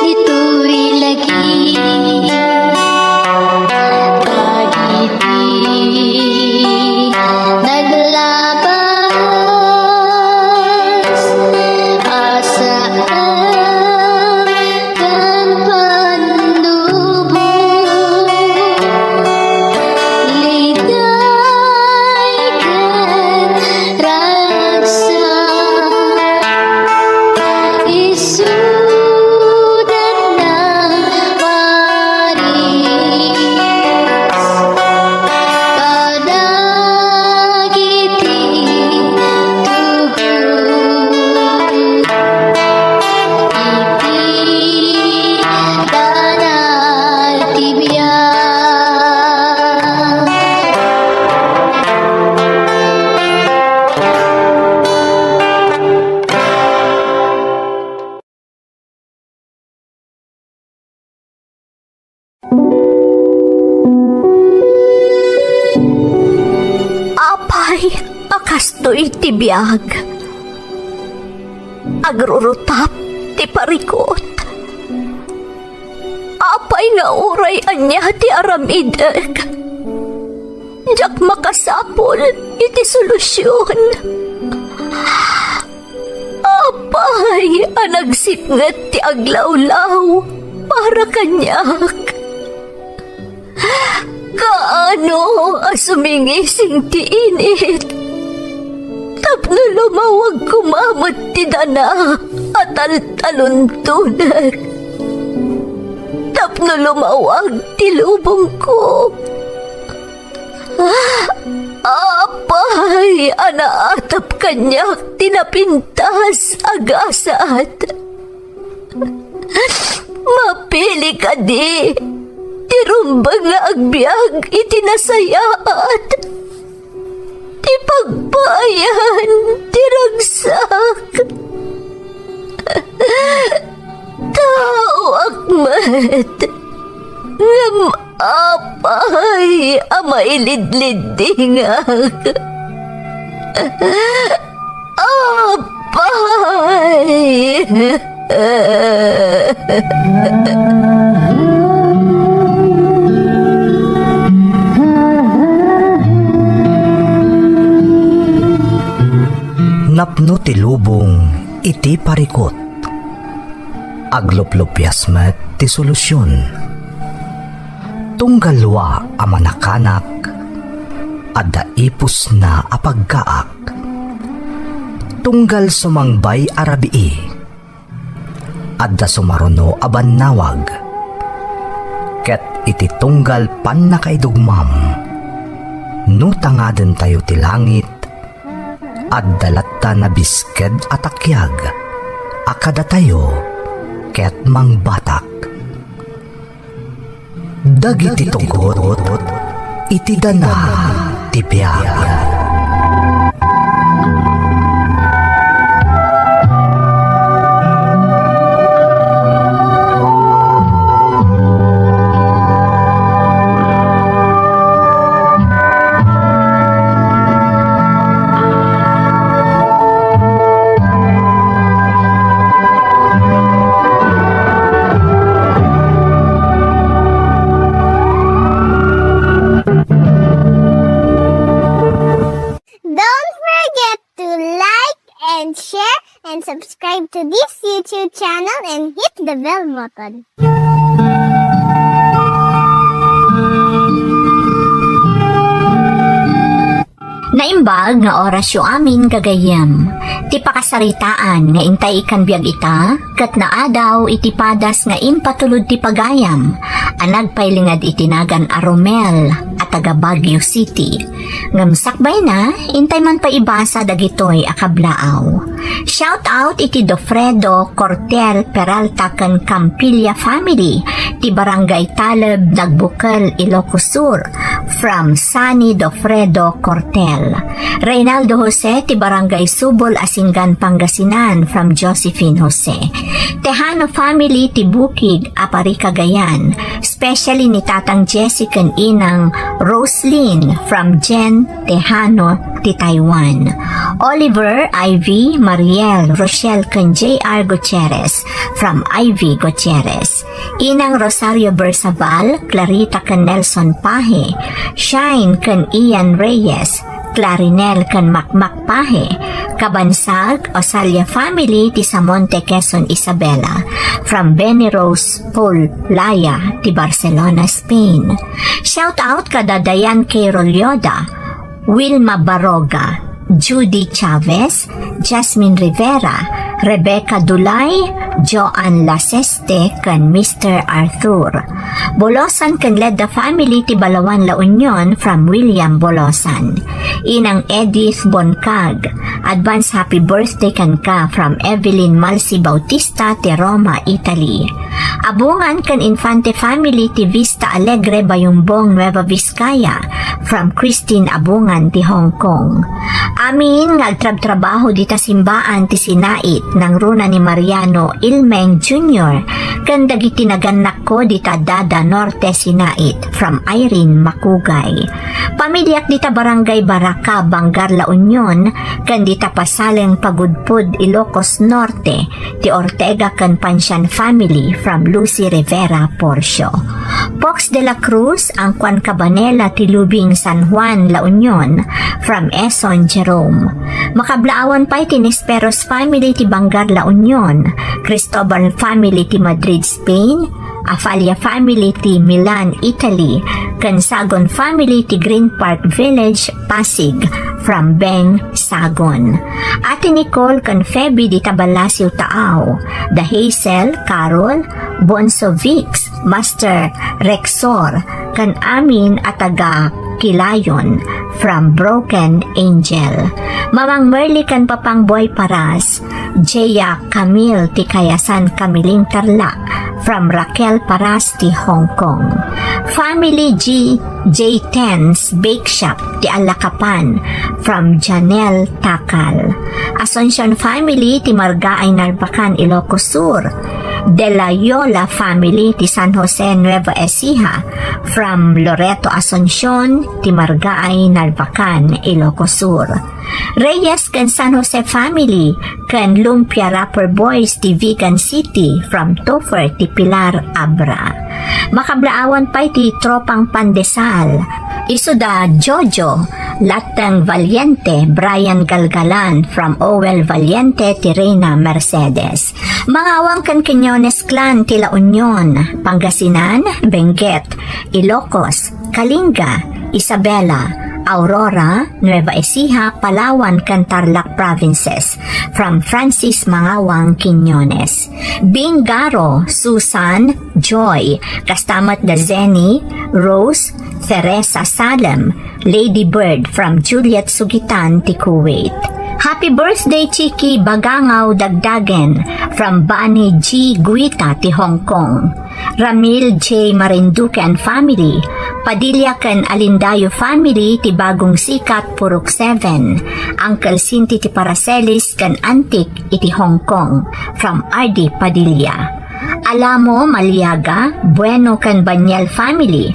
ditoy lagip, dagiti naglabas a saan ken pannubo, liday ken ragsak, isuda na paris kadagiti tugot iti dana ti biag. Apay a kastoy ti biag? Agrurutap ti parikut. Apay nga uray ania ti aramidek, diak makasapul iti solusion. Apay a nagsipnget ti aglawlaw para kaniak. Kaano a sumingising ti init tapno lumawag koma met ti dana a taltaluntonek, tapno lumawag ti lubongko. Apay a naatap kaniak ti napintas a gasat. Mapili kadi ti rumbeng nga agbiag iti nasayaat, ti pagpaayan ti ragsak? Taoak met, ngem apay a mailidliddingak? Apay! Napno ti lubong iti parikut. Agluplupias met ti solusion. Tunggal wa a manakanak, adda ipusna a paggaak. Tunggal sumangbay a rabii, adda sumaruno a bannawag. Ket iti tunggal pannakaidugmam, no tangadentayo ti langit, adda latta nabisked a takiag a kadatayo ket mangbatak. Dagiti tugot iti danag ti biag. Don't forget to like and share and subscribe to this YouTube channel and hit the bell button. Naimbag nga orasyo amin, gagayyem. Ti pakasaritaan nga intay ikan biag ita, ket naadaw iti padas nga impatulod ti pagayam a nagpailinged iti nagan a Romel a taga Baguio City. Ngem sakbayna, intay man pay ibasa dagitoy a kablaaw. Shout out iti Dofredo Cortel Peralta ken Campilla family ti Barangay Taleb, Nagbukel, Ilocos Sur, from Sunny Dofredo Cortel. Reynaldo Jose ti Barangay Subol, Asingan, Pangasinan, from Josephine Jose. Tejano family ti Bukig, Aparri, Cagayan, especially ni Tatang Jesse ken Inang Roslyn from Jen Tejano ti Taiwan. Oliver, Ivy, Mariel, Rochelle ken J R Gutierrez from Ivy Gutierrez. Inang Rosario Bersabal, Clarita ken Nelson Pahe, Shine ken Ian Reyes, Clarinel ken Makmak Pahe, Kabansag, Osalia family ti Samonte, Quezon, Isabela, from Benny Rose Paul Laya ti Barcelona, Spain. Shout out kada Dayan K. Rolyoda, Wilma Baroga, Judy Chavez, Jasmine Rivera, Rebecca Dulay, Joan Laseste, ken Mister Arthur. Bolosan ken Ledda family ti Balawan, La Union, from William Bolosan. Inang Edith Boncag, advance happy birthday kenka, from Evelyn Malsi Bautista ti Roma, Italy. Abungan ken Infante family ti Vista Alegre, Bayumbong, Nueva Vizcaya, from Christine Abungan ti Hong Kong. Amin nga agtrabtrabaho dita simbaan ti sinait nangruna ni Mariano Ilmeng Junior ken dagiti nagannakko dita Dada Norte, sinait, from Irene Makugay. Pamiliak dita Barangay Baraka, Bangar, La Union, ken dita Pasaleng, Pagudpud, Ilocos Norte, ti Ortega ken Pancian family, from Lucy Rivera Porcio. Pox de la Cruz, Angkuan Cabanela ti Lubing, San Juan, La Union, from Eson Jerome. Makablaawan pay ti Nesperos family ti Bangar, La Union, Cristobal family ti Madrid, Spain, Afalla family ti Milan, Italy, ken Sagon family ti Green Park Village, Pasig, from Beng, Sagon. Ate Nicole ken Feby dita Balasio, Taao, da Hazel, Carol, Bonso Vix, Master Rexor, ken amin a taga Kilayon, from Broken Angel. Mamang Merly ken Papang Boy Paras, Jaya Camille ti Kayasan, Camiling, Tarlac, from Raquel Paras ti Hong Kong. Family G, J Tens Bake Shop ti Alakapan, from Janelle Takal. Asuncion family ti Margaay, Narbacan, Ilocos Sur. De la Yola family ti San Jose, Nueva Ecija, from Loreto Asuncion ti Margaay, Narbacan, Ilocos Sur. Reyes ken San Jose family, ken Lumpia Rapper Boys ti Vigan City from Topher ti Pilar Abra. Makablaawan pay ti tropang Pandesal. Isuda Jojo, Latteng Valiente, Brian Galgalan from Owel Valiente ti Reina Mercedes. Mangawang ken Quiñones Clan ti La Union, Pangasinan, Benguet, Ilocos, Kalinga, Isabela, Aurora, Nueva Ecija, Palawan, ken Tarlac Provinces, from Francis Mangawang Quiñones. Bing Garo, Susan, Joy, kasta met da Zenny, Rose, Teresa Salem, Lady Bird from Juliet Sugitan ti Kuwait. Happy birthday, Chiki Bagangaw Dagdagen from Bani G Guita ti Hong Kong. Ramil J Marinduque and family, Padilla ken Alindayo family ti Bagong Sikat, Purok seven. Uncle Sinti ti Paracelis ken Antik iti Hong Kong from R D Padilla. Alamo, Maliaga, Bueno ken Banyel family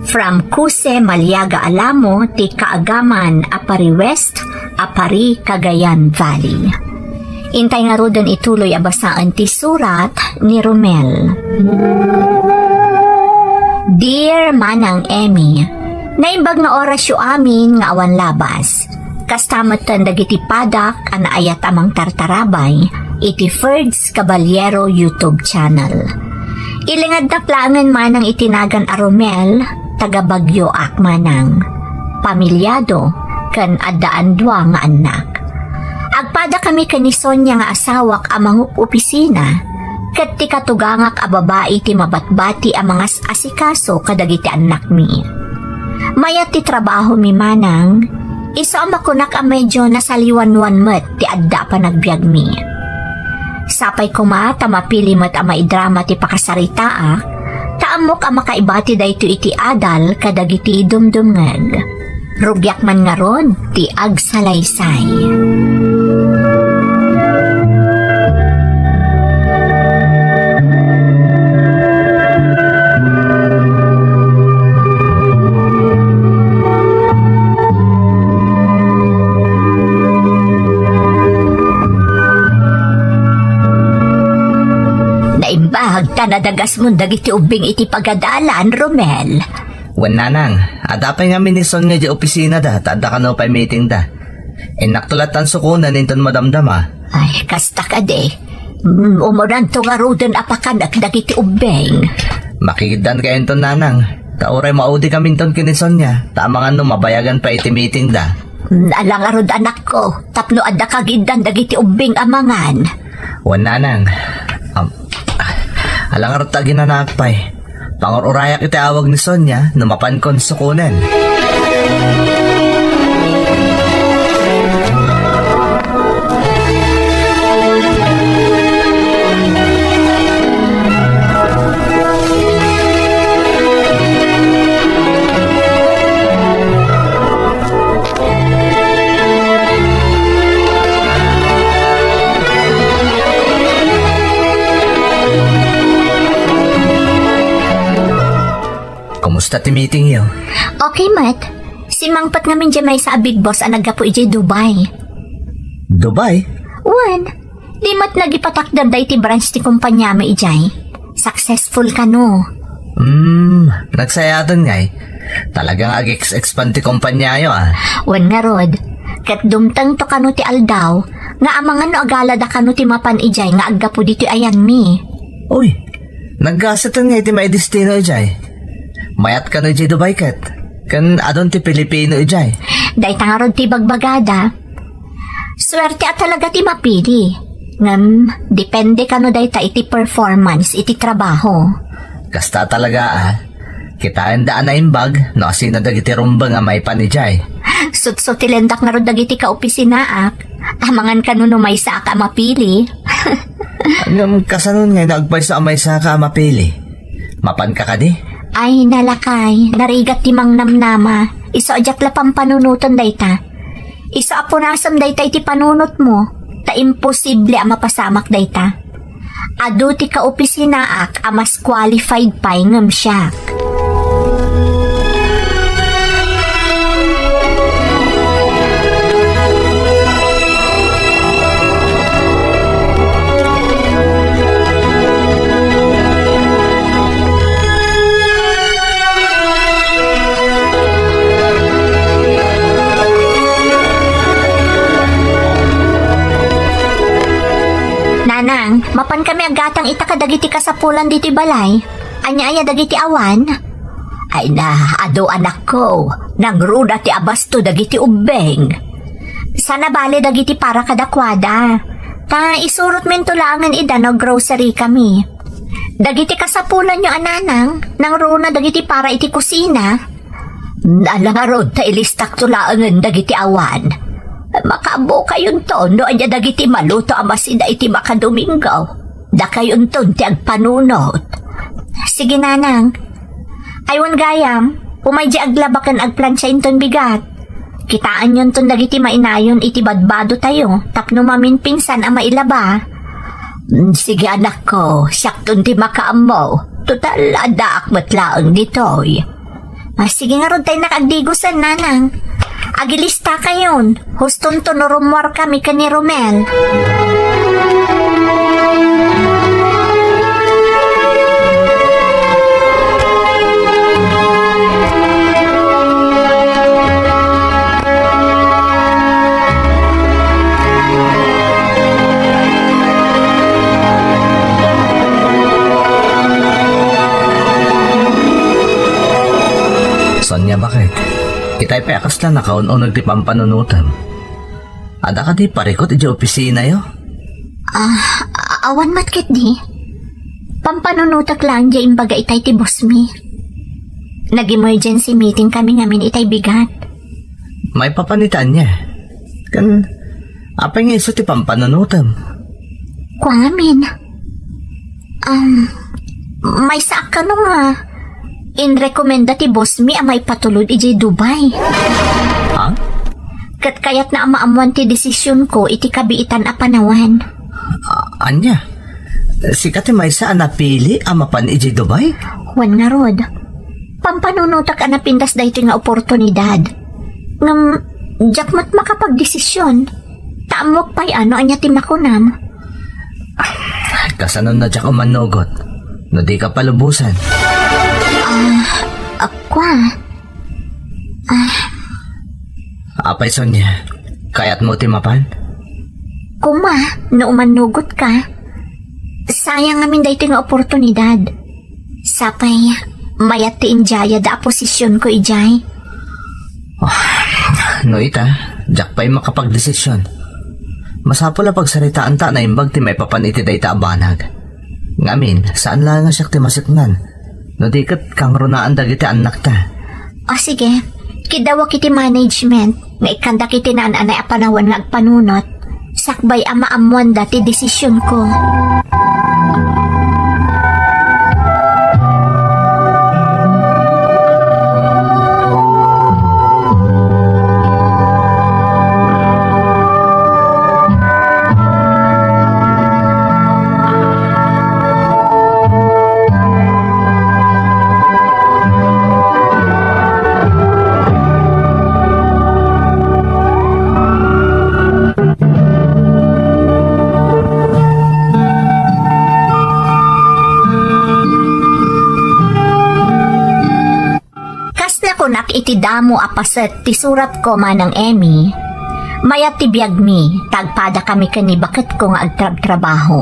from Kuse Maliaga Alamo ti Kaagaman a Pari West, a Pari Cagayan Valley. Intay ngaruden ituloy a basaen ti surat ni Romel. Dear Manang Emmy, naimbag nga orasyo amin nga awan labas. Kasta metten dagiti padak a naayat a mangtartarabay iti Ferds Caballero YouTube channel. Ilingadnak laengen manang iti nagan a Romel, taga Baguio ak manang. Pamilyado, ken addaan dua nga annak. Agpadakami ken ni Sonia nga asawak a mangup-opisina, ket ti katugangak a babai ti mabatbati a mangas-asikaso kadagiti annakmi. Mayat ti trabahomi manang, isu a makunak a medyo nasaliwanwan met ti adda a panagbiagmi. Sapay koma ta mapili met a maidrama ti pakasaritaak, ta ammok a makaibati daytoy iti adal kadagiti dumdumngeg. Rugiak man ngarud ti agsalaysay. Naimbag ta nadagasmon dagiti ubbing iti pagadalan, Romel. Wen, nanang, adda pay ngamin ni Sonia idiay opisinada, ta adda kano pay meetingda. Innakto lattan sukonen inton madamdama. Ay, kasta kadi. Mm, umuranto ngaruden a pakanek dagiti ubbing. Makigiddan kayo inton, nanang. Ta uray maudikaminton ken ni Sonia, ta amangan no mabayagan pay iti meetingda. Mm, ala ngarud, anakko, tapno adda kagiddan dagiti ubbing a mangan. Wen, nanang. Am, ala ngarud ta aginanaak pay. Pangur-urayak iti awag ni Sonia no mapankon sukonen. Kumusta ti meetingyo? Okay met. Simmangpet ngamin diay maysa a big boss a naggapu idiay Dubai. Dubai? Wen, di met nagipatakder daytoy branch ti kompaniami idiay. Successful kano. Hmm, nagsayaaten ngay. Talaga nga ag-ex-expand ti kompaniayo, ah. Wen ngarud, ket dumtengto kano ti aldaw nga amangan no agalada kano ti mapan idiay nga aggapu ditoy ayanmi. Uy, naggaseten ngay ti maidestino idiay. Mayat kano idiay Dubai ket. Ken adun ti Pilipino idiay. Dayta ngarud ti bagbagada. Suerte a talaga ti mapili. Ngem, depende kano dayta iti performance iti trabaho. Kasta talaga, ah. Kitaenda a naimbag no asino dagiti rumbeng a maipan idiay. Sutsutilendak ngarud dagiti kaopisinaak. Amangan kano no maysaak a mapili. Ngem, kasanon ngay no agpayso a maysaka a mapili? Mapanka kadi? Ay, nalakay, narigat ti mangnamnama. Isu a diak la pampanunoten dayta. Isu a punasem dayta iti panunotmo, ta imposible a mapasamak dayta. Adu ti kaopisinaak a mas qualified pay ngem siak. Nang, mapan kami aggatang ita kadagiti kasapulan ditoy balay. Ania aya dagiti awan? Ay na, adu anakko, nangruna ti abasto dagiti ubbing. Sana bale dagiti para kadakuada. Ta isurotminto laengen ida no grocery kami. Dagiti kasapulanyo a nanang, nangruna dagiti para iti kusina. Ala ngarud ta ilistakto laengen dagiti awan. Makaammo kayonto no ania dagiti maluto a masida iti makadomingo. Dakayonton ti agpanunot. Sige, nanang. Ay wen gayam, umay di aglaba ken agplansiainton bigat. Kitaanyonton dagiti mainayon iti badbadotayo tapno maminpinsan a mailaba. Mm, sige, anakko, siakton ti makaammo. Total, addaak met laeng ditoy. Ah, sige ngarud, ta innak agdigusen, nanang. Agilistakayon. Hustonto no rummuarkami ken ni Romel. Sonia, baket? Itay pay a kasla nakaun-uneg ti pampanunotem. Adda kadi parikut idiay opisinayo? Ah, a-, awan met ketdi. Pampanunotek laeng diay imbaga itay ti boss mi. Nag-emergency meeting kami ngamin itay bigat. Maipapan ita ania? Ken apay nga isu ti pampanunotem? Kua ngamin. Um, maysa a kano nga inrekomenda ti boss mi a maipatulod idiay Dubai. Ha? Ket kayatna a maammoan ti desisionko iti kabiitan a panawen. A-, ania? Sika ti maysa a napili a mapan idiay Dubai? Wen ngarud. Pampanunotek a napintas daytoy nga oportunidad. Ngem, diak met makapagdesision. Ta ammok pay a no ania ti makunam. Kasano na diak umannugot? No di ka palubosan. Ah, akwa. Ah. Apay, Sonia, kayatmo ti mapan? Kuma, no umannugot ka. Sayang ngamin daytoy nga oportunidad. Sapay, mayat ti indiayada a posisionko idiay. Ah, no ita, diak pay makapagdesision. Masapul a pagsaritaanta a naimbag ti maipapan iti dayta a banag. Ngamin, saan laeng a siak ti maseknan. No di ket kangrunaan dagiti annakta. O sige, kiddawak iti management nga ikkandak iti naan-anay a panawen nga agpanunot. Sakbay a maammoanda ti desisionko. Kas nakunak iti damo a paset ti suratko, Manang Emmy, mayat ti biagmi, ta agpadakami ken ni baketko nga agtrabtrabaho.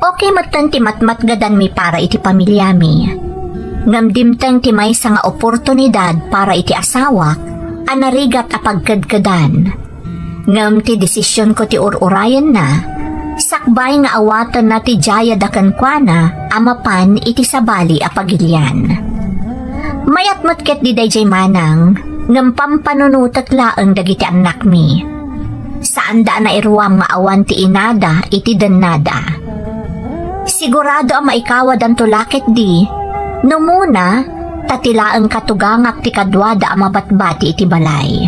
Okay metten ti matmatgadanmi para iti pamiliami. Ngem dimteng ti maysa nga oportunidad para iti asawak a narigat a pagkedkedan. Ngem ti desisionko ti ur-urayenna, sakbay nga awatenna ti diayada kenkuana a mapan iti sabali a pagilian. Mayat met ketdi daydiay manang, ngem pampanunotek laeng dagiti annakmi. Saanda a nairuam nga awan ti inada iti dennada. Sigurado a maikawadanto la ketdi, numona, ta ti laeng katugangak ti kaduada a mabatbati iti balay.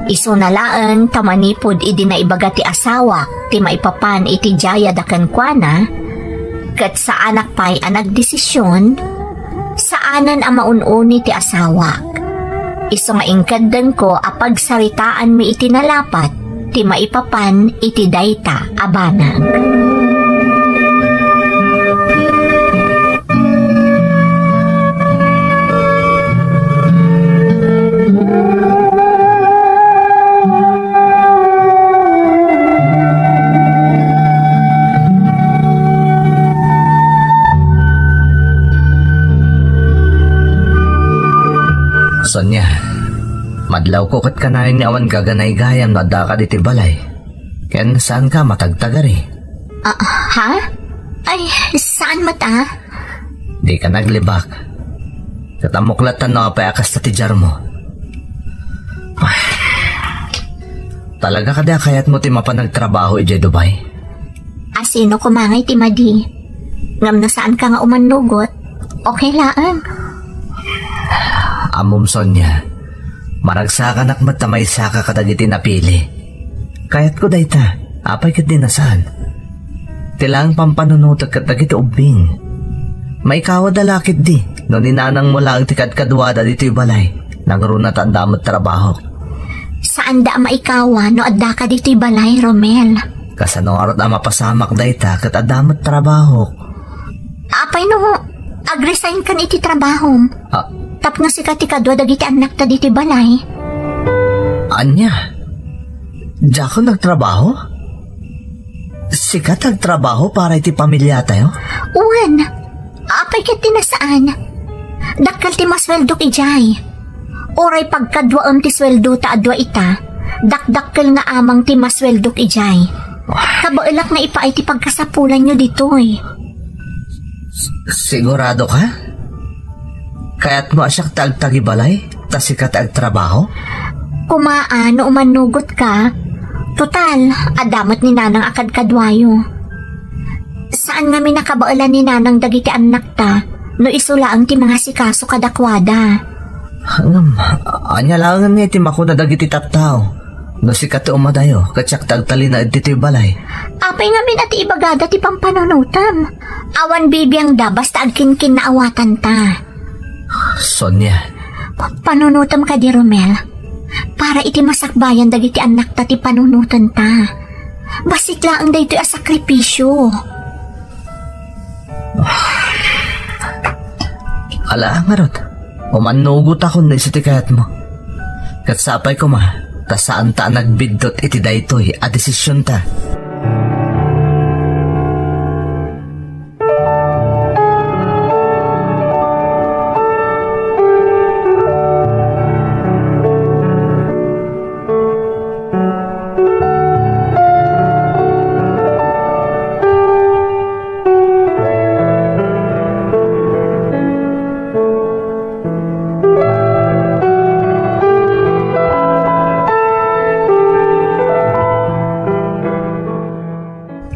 Isuna laeng ta manipud idi naibaga ti asawak ti maipapan iti diayada kenkuana, ket saanak pay a nagdesision, saanen a maun-uni ti asawak. Isu nga inkeddengko a pagsaritaanmi iti nalapat ti maipapan iti dayta a banag. Nia, madlawko ket kanayon nga awan gaganaygayam no addaka ditoy balay. Ken saanka matagtagari. Ah, ha? Ay, saan met a? Dika naglibak. Ket ammok latta no apay a kasta ti diarmo. Talaga kadi a kayatmo ti mapan agtrabaho idiay Dubai? A sino koma ngay ti madi? Ngem no saanka nga umannugot, okay laeng. Ammom, Sonia, maragsakanak met ta maisaka kadagiti napili. Kayatko dayta, apay ket di nasaan. Ti laeng pampanunotek ket dagiti ubbing. Maikawada la ketdi no ni nanangmo laeng ti kadkaduada ditoy balay. Nangruna ta adda met trabahok. Saanda a maikawa no addaka ditoy balay, Romel. Kasano ngarud a mapasamak dayta ket adda met trabahok? Apay no agresign kan iti trabahom? Ah. Tapno sika ti kadua dagiti annakta ditoy balay. Ania? Diakon agtrabaho? Sika ti agtrabaho para iti pamiliatayo? Wen. Apay ket ti nasaan? Dakkel ti masueldok idiay. Uray pagkaduaem ti sueldota a dua ita, dakdakkel nga amang ti masueldok idiay. Kabaelak nga ipaay ti pagkasapulanyo ditoy. Sigurado ka? Kayatmo a siak ti agtagibalay, ta sika ti agtrabaho? Kumaa no umannugot ka. Total, adda met ni Nanang a kadkaduayo. Saan ngamin a kabaelan ni Nanang dagiti annakta no isu laeng ti mangasikaso kadakuada. Ngem, ania laengen nga iti makuna dagiti tattao? No sika ti umadayo, ket siak ti agtalinaed ditoy balay. Apay ngamin a ti ibagada ti pampanunotem? Awan bibiangda basta agkinkinnaawatanta. Sonia. Pa-, panunotem kadi, Romel. Para iti masakbayan dagiti annakta ti panunotenta. Bassit laeng daytoy a sakripisio. Ala, ngarud, umannugotakon no isu ti kayatmo. Ket sapay koma, ta saanta a nagbiddut iti daytoy a desisionta.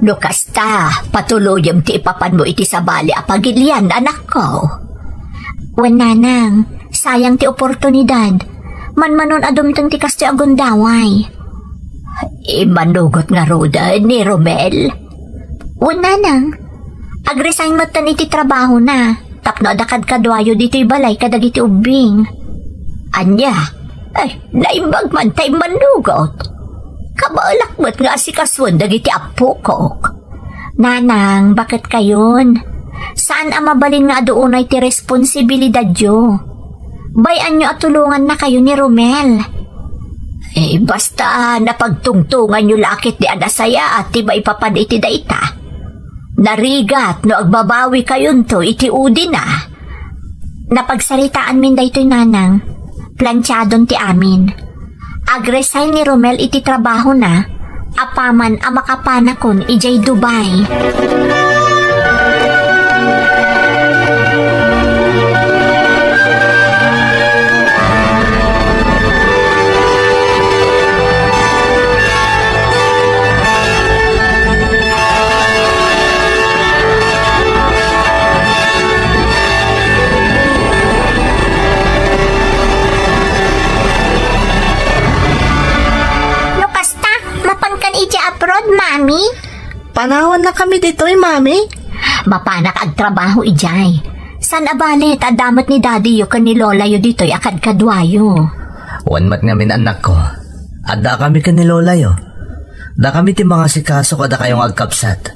No kasta, patuloyem ti ipapanmo iti sabali a pagilian, anakko. Wen, nanang, sayang ti oportunidad. Manmanon a dumteng ti kastoy a gundaway. Immanugot ngaruden ni Romel? Wen, nanang, agresign metten iti trabahona tapno adda kadkaduayo ditoy balay kadagiti ubbing. Ania? Ay, naimbag man ta immanugot. Kabaelak met nga asikasuen dagiti appokok. Nanang, baket kayon? Saan a mabalin nga adu unay ti responsibilidadyo. Bay-anyo a tulongannakayo ni Romel. Eh, basta napagtungtonganyo la ketdi a nasayaat ti maipapan iti dayta. Narigat no agbabawikayonto iti udina. Napagsaritaanmin daytoy, nanang. Plantiadon ti amin. Agresign ni Romel iti trabahona, apaman a makapanakon idiay Dubai. No kasta, mapankan idiay abroad, Mami? Panawannakami ditoy, Mami. Mapanak agtrabaho idiay. Saan a bale ta adda met ni Daddy-yo ken ni Lola-yo ditoy a kadkaduayo. Wen met ngamin, annakko. Addakami ken ni Lola-yo. Dakami ti mangasikaso kadakayo nga agkabsat.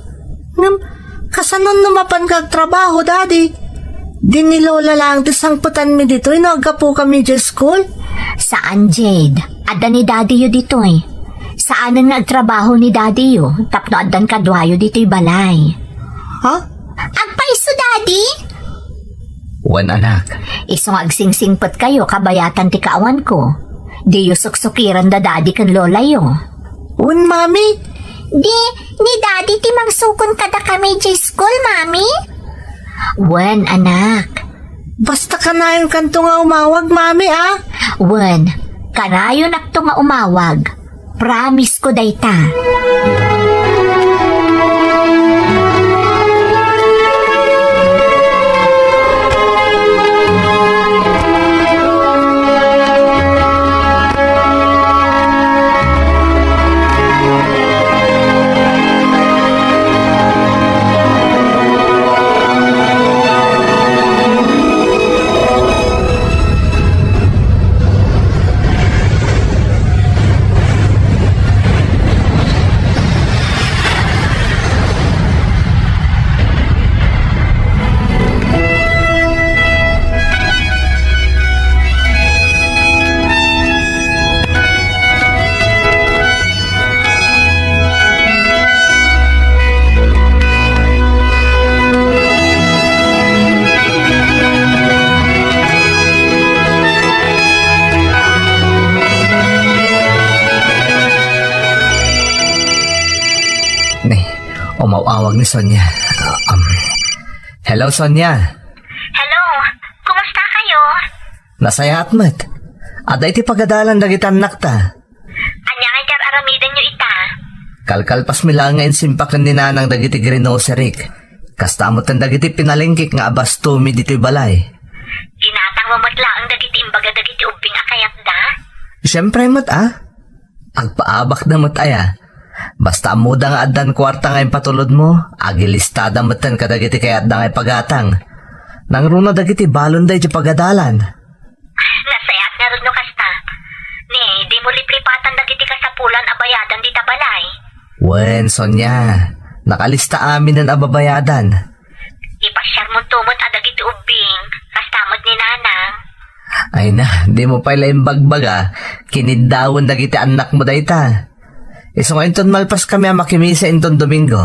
Ngem, kasano no mapanka agtrabaho, Daddy? Di ni Lola laeng ti sangpetanmi ditoy no aggapukami idiay school? Saan, Jade. Adda ni Daddy-yo ditoy. Saanen nga agtrabaho ni Daddy-yo tapno addan kaduayo ditoy balay. Ha? Agpayso, Daddy? Wen, anak. Isu nga agsingsingpetkayo kabayatan ti kaawanko. Diyo suksukiren da Daddy ken Lolayo. Wen, Mami. Di, ni Daddy ti mangsukon kadakami idiay school, Mami? Wen, anak. Basta kanayonkanto nga umawag, Mami, a? Wen, kanayonakto nga umawag. Promise ko dayta. Ni, umaw-awag ni Sonia. Ah, um, hello, Sonia. Hello, kumusta kayo? Nasayaat met. Adda iti pagadalan dagiti annakta. Ania nga itar-aramidenyo ita? Kalkalpasmi laeng nga insimpaken ni Nanang dagiti groceryk. Kasta met ken dagiti pinalengkek nga abastomi ditoy balay. Ginatangmo met laeng dagiti imbaga dagiti ubbing a kayatda? Siempre met, a. Agpaabakda met aya. Basta ammoda nga addan kuarta nga impatulodmo, agilistada metten kadagiti kayatda nga ipagatang. Nangruna dagiti balonda iti pagadalan. Nasayaat ngarud no kasta. Ni, dimo liplipatan dagiti kasapulan a bayadan dita balay. Wen, Sonia, nakalista aminen a babayadan. Ipasiarmonto met a dagiti ubbing, kasta met ni Nanang. Ay na, dimo pay la imbagbaga, kiniddawen dagiti annakmo dayta. Isu nga inton malpaskami a makimisa inton Domingo,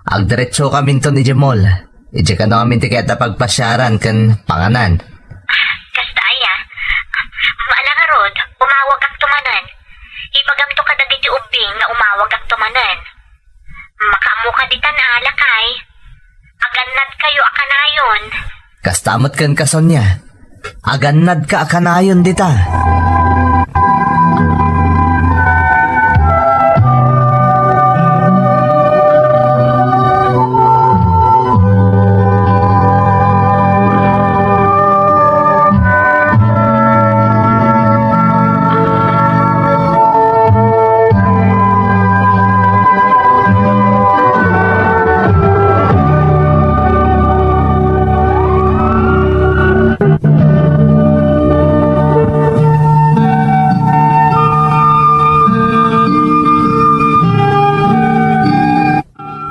agdiretsokaminton idiay mall. Idiay kano amin ti kayat a pagpasiaran ken panganan. Kasta aya, maala ngarud, umawagakto manen. Ibagamto kadagiti ubbing nga umawagakto manen. Makaammoka ditan a, lakay. Agannadkayo a kanayon. Kasta met kenka, Sonia. Agannadka a kanayon dita.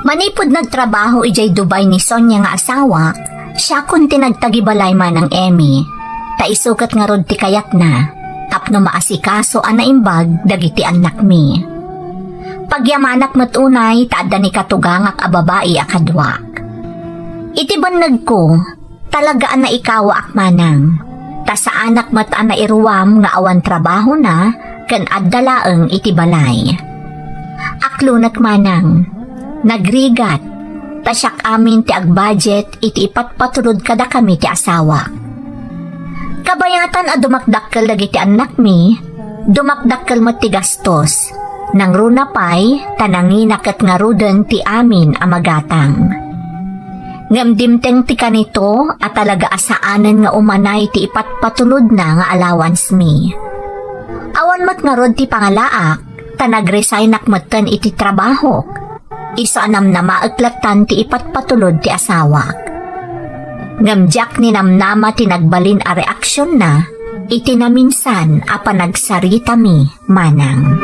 Manipud nagtrabaho idiay Dubai ni Sonia nga asawak, siakon ti nagtagibalay manang Emmy. Ta isu ket ngarud ti kayatna, tapno maasikaso a naimbag dagiti annakmi. Pagyamanak met unay ta adda ni katugangak a babai a kaduak. Iti bannegko, talaga a naikawaak manang, ta saanak met a nairuam nga awan trabahona ken adda laeng iti balay. Aklonek manang, nagrigat, ta siak amin ti agbudget iti ipatpatulod kadakami ti asawak. Kabayatan a dumakdakkel dagiti annakmi, dumakdakkel met ti gastos. Nangruna pay, ta nangina ket ngaruden ti amin a magatang. Ngem dimteng ti kanito a talaga a saanen nga umanay ti ipatpatulodna nga allowance-mi. Awan met ngarud ti pangalaak, ta nagresignak metten iti trabahok. Isu a namnamaek lattan ti ipatpatulod ti asawak. Ngem diak ninamnama ti nagbalin a reaksionna iti naminsan a panagsaritami manang.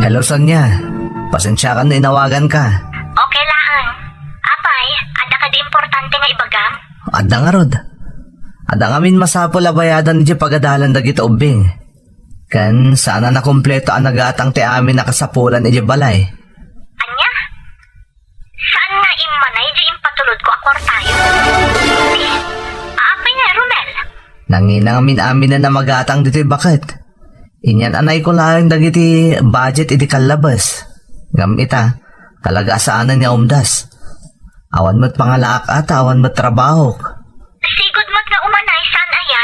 Hello, Sonia. Pasensiakan no inawaganka. Okay laeng. Apay, adda kadi importante nga ibagam? Adda ngarud. Adda ngamin masapul a bayadan idiay pagadalan dagiti ubbing. Ken saan a nakumpleto a nagatang ti amin a kasapulan idiay balay. Ania? Saan nga immanay di impatulodko a kuartayo? Ni, apay nga, Romel? Nangina ngamin-aminen a magatang ditoy baket. Inyan-anayko laeng dagiti budget idi kallabes. Ngem ita, talaga a saanen nga umdas. Awan met pangalaak a ta awan met trabahok. Sigud met nga umanay, saan aya?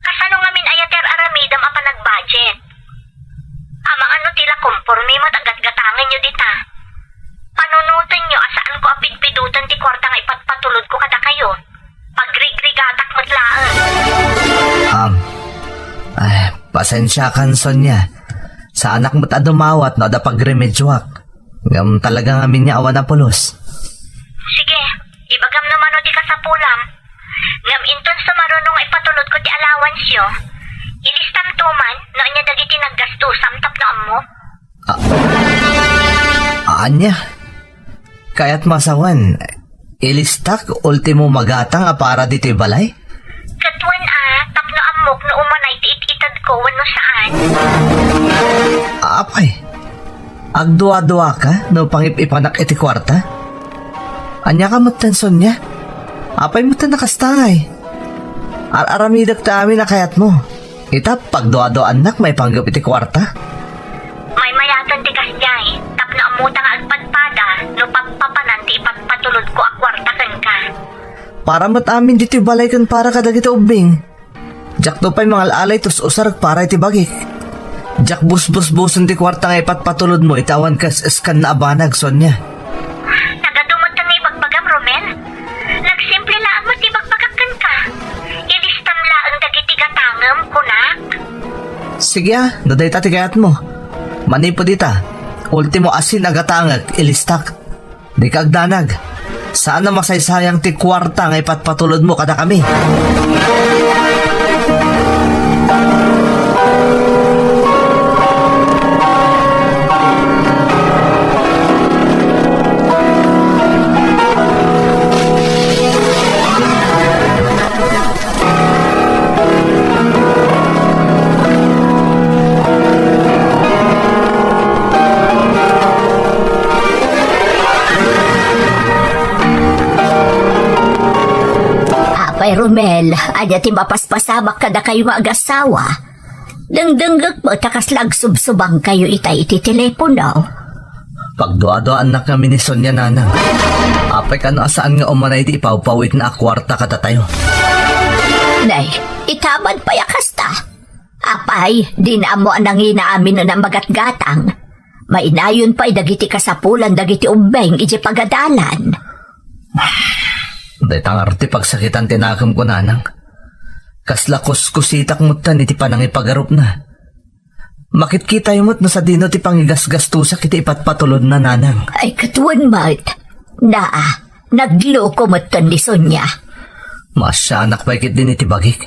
Kasano ngamin aya ti ar-aramidem a panag-budget? Amangan no ti la komporme met a gatgatangenyo dita. Panunotenyo a saanko a pidpidoten ti kuarta nga ipatpatulodko kadakayo. Pagrigrigatak met laeng. Am, ay, pasensiakan, Sonia. Saanak met a dumawat no adda pagremedioak. Ngem talaga ngamin nga awan a pulos. Sige, ibagam no mano ti kasapulam. Ngem inton sumaruno nga ipatulodko ti allowanceyo, ilistamto man no ania dagiti naggastusam tapno ammo. Ah, ania? Kayatmo a sawen, ilistak ultimo magatang a para ditoy balay? Ket wen a, tapno ammok no umanay ti it-itedko wenno saan. Apay, agdua-duaka no pangip-ipanak iti kuarta? Ania ka metten, Sonia? Apay metten a kasta ngay? Ar-aramidek ti amin a kayatmo. Ita, pagdua-duaannak maipanggep iti kuarta. Maymayaten ti kasdiay, tapno ammota nga agpadpada no pappapanan ti ipatpatulodko a kuarta kenka. Para met amin ditoy balay ken para kadagiti ubbing. Diakto pay mangal-alay tus usarek para iti bagik. Diak busbusbusen ti kuarta nga ipatpatulodmo iti awan kas-eskanna a banag, Sonia. Nagadu met nga ibagbagam, Romel. Nagsimple laeng met ti ibagbagak kenka. Ilistam laeng dagiti gatangem, kunak. Sige a, no dayta ti kayatmo. Manipud ita, ultimo asin a gatangek, ilistak. Dika agdanag. Saan a masaysayang ti kuarta nga ipatpatulodmo kadakami. Apay Romel, ania ti mapaspasamak kadakayo nga agassawa? Dengdengngek met a kasla agsubsubangkayo ita iti telepono. Pagduaduaannak ngamin ni Sonia, nanang. Apay kano a saan nga umanay ti ipawpawitna a kuarta kadatayo? Nay, ita man pay a kasta. Apay, dina ammo a nangina amin a magatgatang. Mainayon pay dagiti kasapulan dagiti ubbing idiay pagadalan. Dayta ngarud ti pagsakitan ti nakemko, nanang. Kasla kuskusitak metten iti panangipagarupna. Makitkitayo met no sadino ti pangigasgastosak iti ipatpatulodna, nanang. Ay, ket wen met. Naa, nagloko metten ni Sonia. Maasianak pay ketdin iti bagik.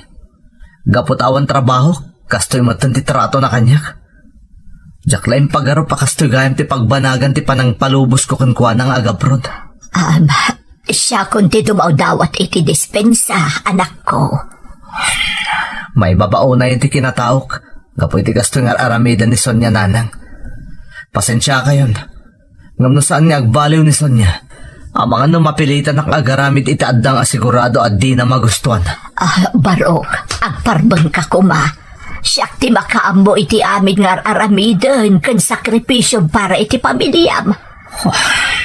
Gapu ta awan trabahok, kastoy metten ti tratona kaniak. Diak la impagarup a kastoy gayam ti pagbanagan ti panangpalubosko kenkuana nga agabrod. Am, siakon ti dumawdawat iti dispensa, anakko. Maibabaonayen ti kinataok gapu iti kastoy nga ar-aramiden ni Sonia, nanang. Pasensiakayon. Ngem no saan nga agbaliw ni Sonia, amangan no mapilitanak nga agaramid iti adda nga sigurado a dina magustuan. Ah, Barok, agparbengka koma. Siak ti makaammo iti amin nga ar-aramiden ken sakripisio para iti pamiliam.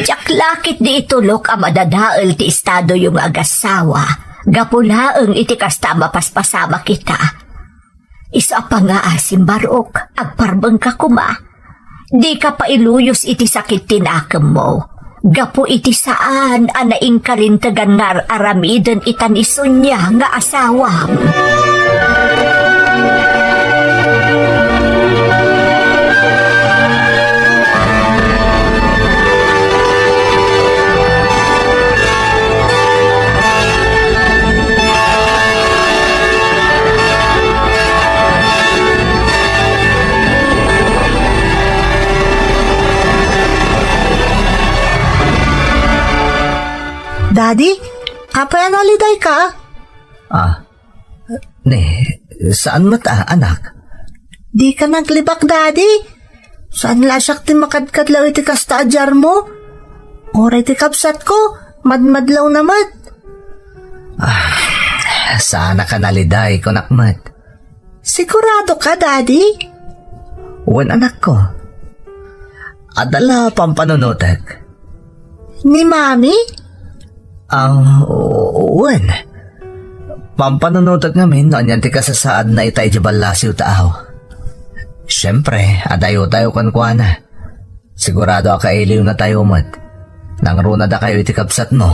Diak la ketdi itulok a madadael ti estadoyo nga agassawa. Gapu laeng iti kasta a mapaspasamak ita. Isu a pangngaasim, Barok, agparbengka koma. Dika pailuyos iti sakit ti nakemmo. Gapu iti saan a naingkalintegan nga ar-aramiden ita ni Sonia nga asawam. Adi, apay a nalidayka? Ah, ne, saan met a, anak? Dika naglibak, Daddy. Saan la siak ti makadkadlaw iti kasta a diarmo? Uray ti kabsatko, madmadlawna met. Ah, saan a ka naliday, kunak met. Sigurado ka, Daddy? Wen, anakko. Adda la pampanunotek? Ni Mami? Ah, o-, wen. Pampanunotek ngamin no anian ti kasasaadna ita idiay ballasiw ta aw. Siempre, adayotayo kenkuana. Sigurado a kailiwnatayo met. Nangruna dakayo iti kabsatmo.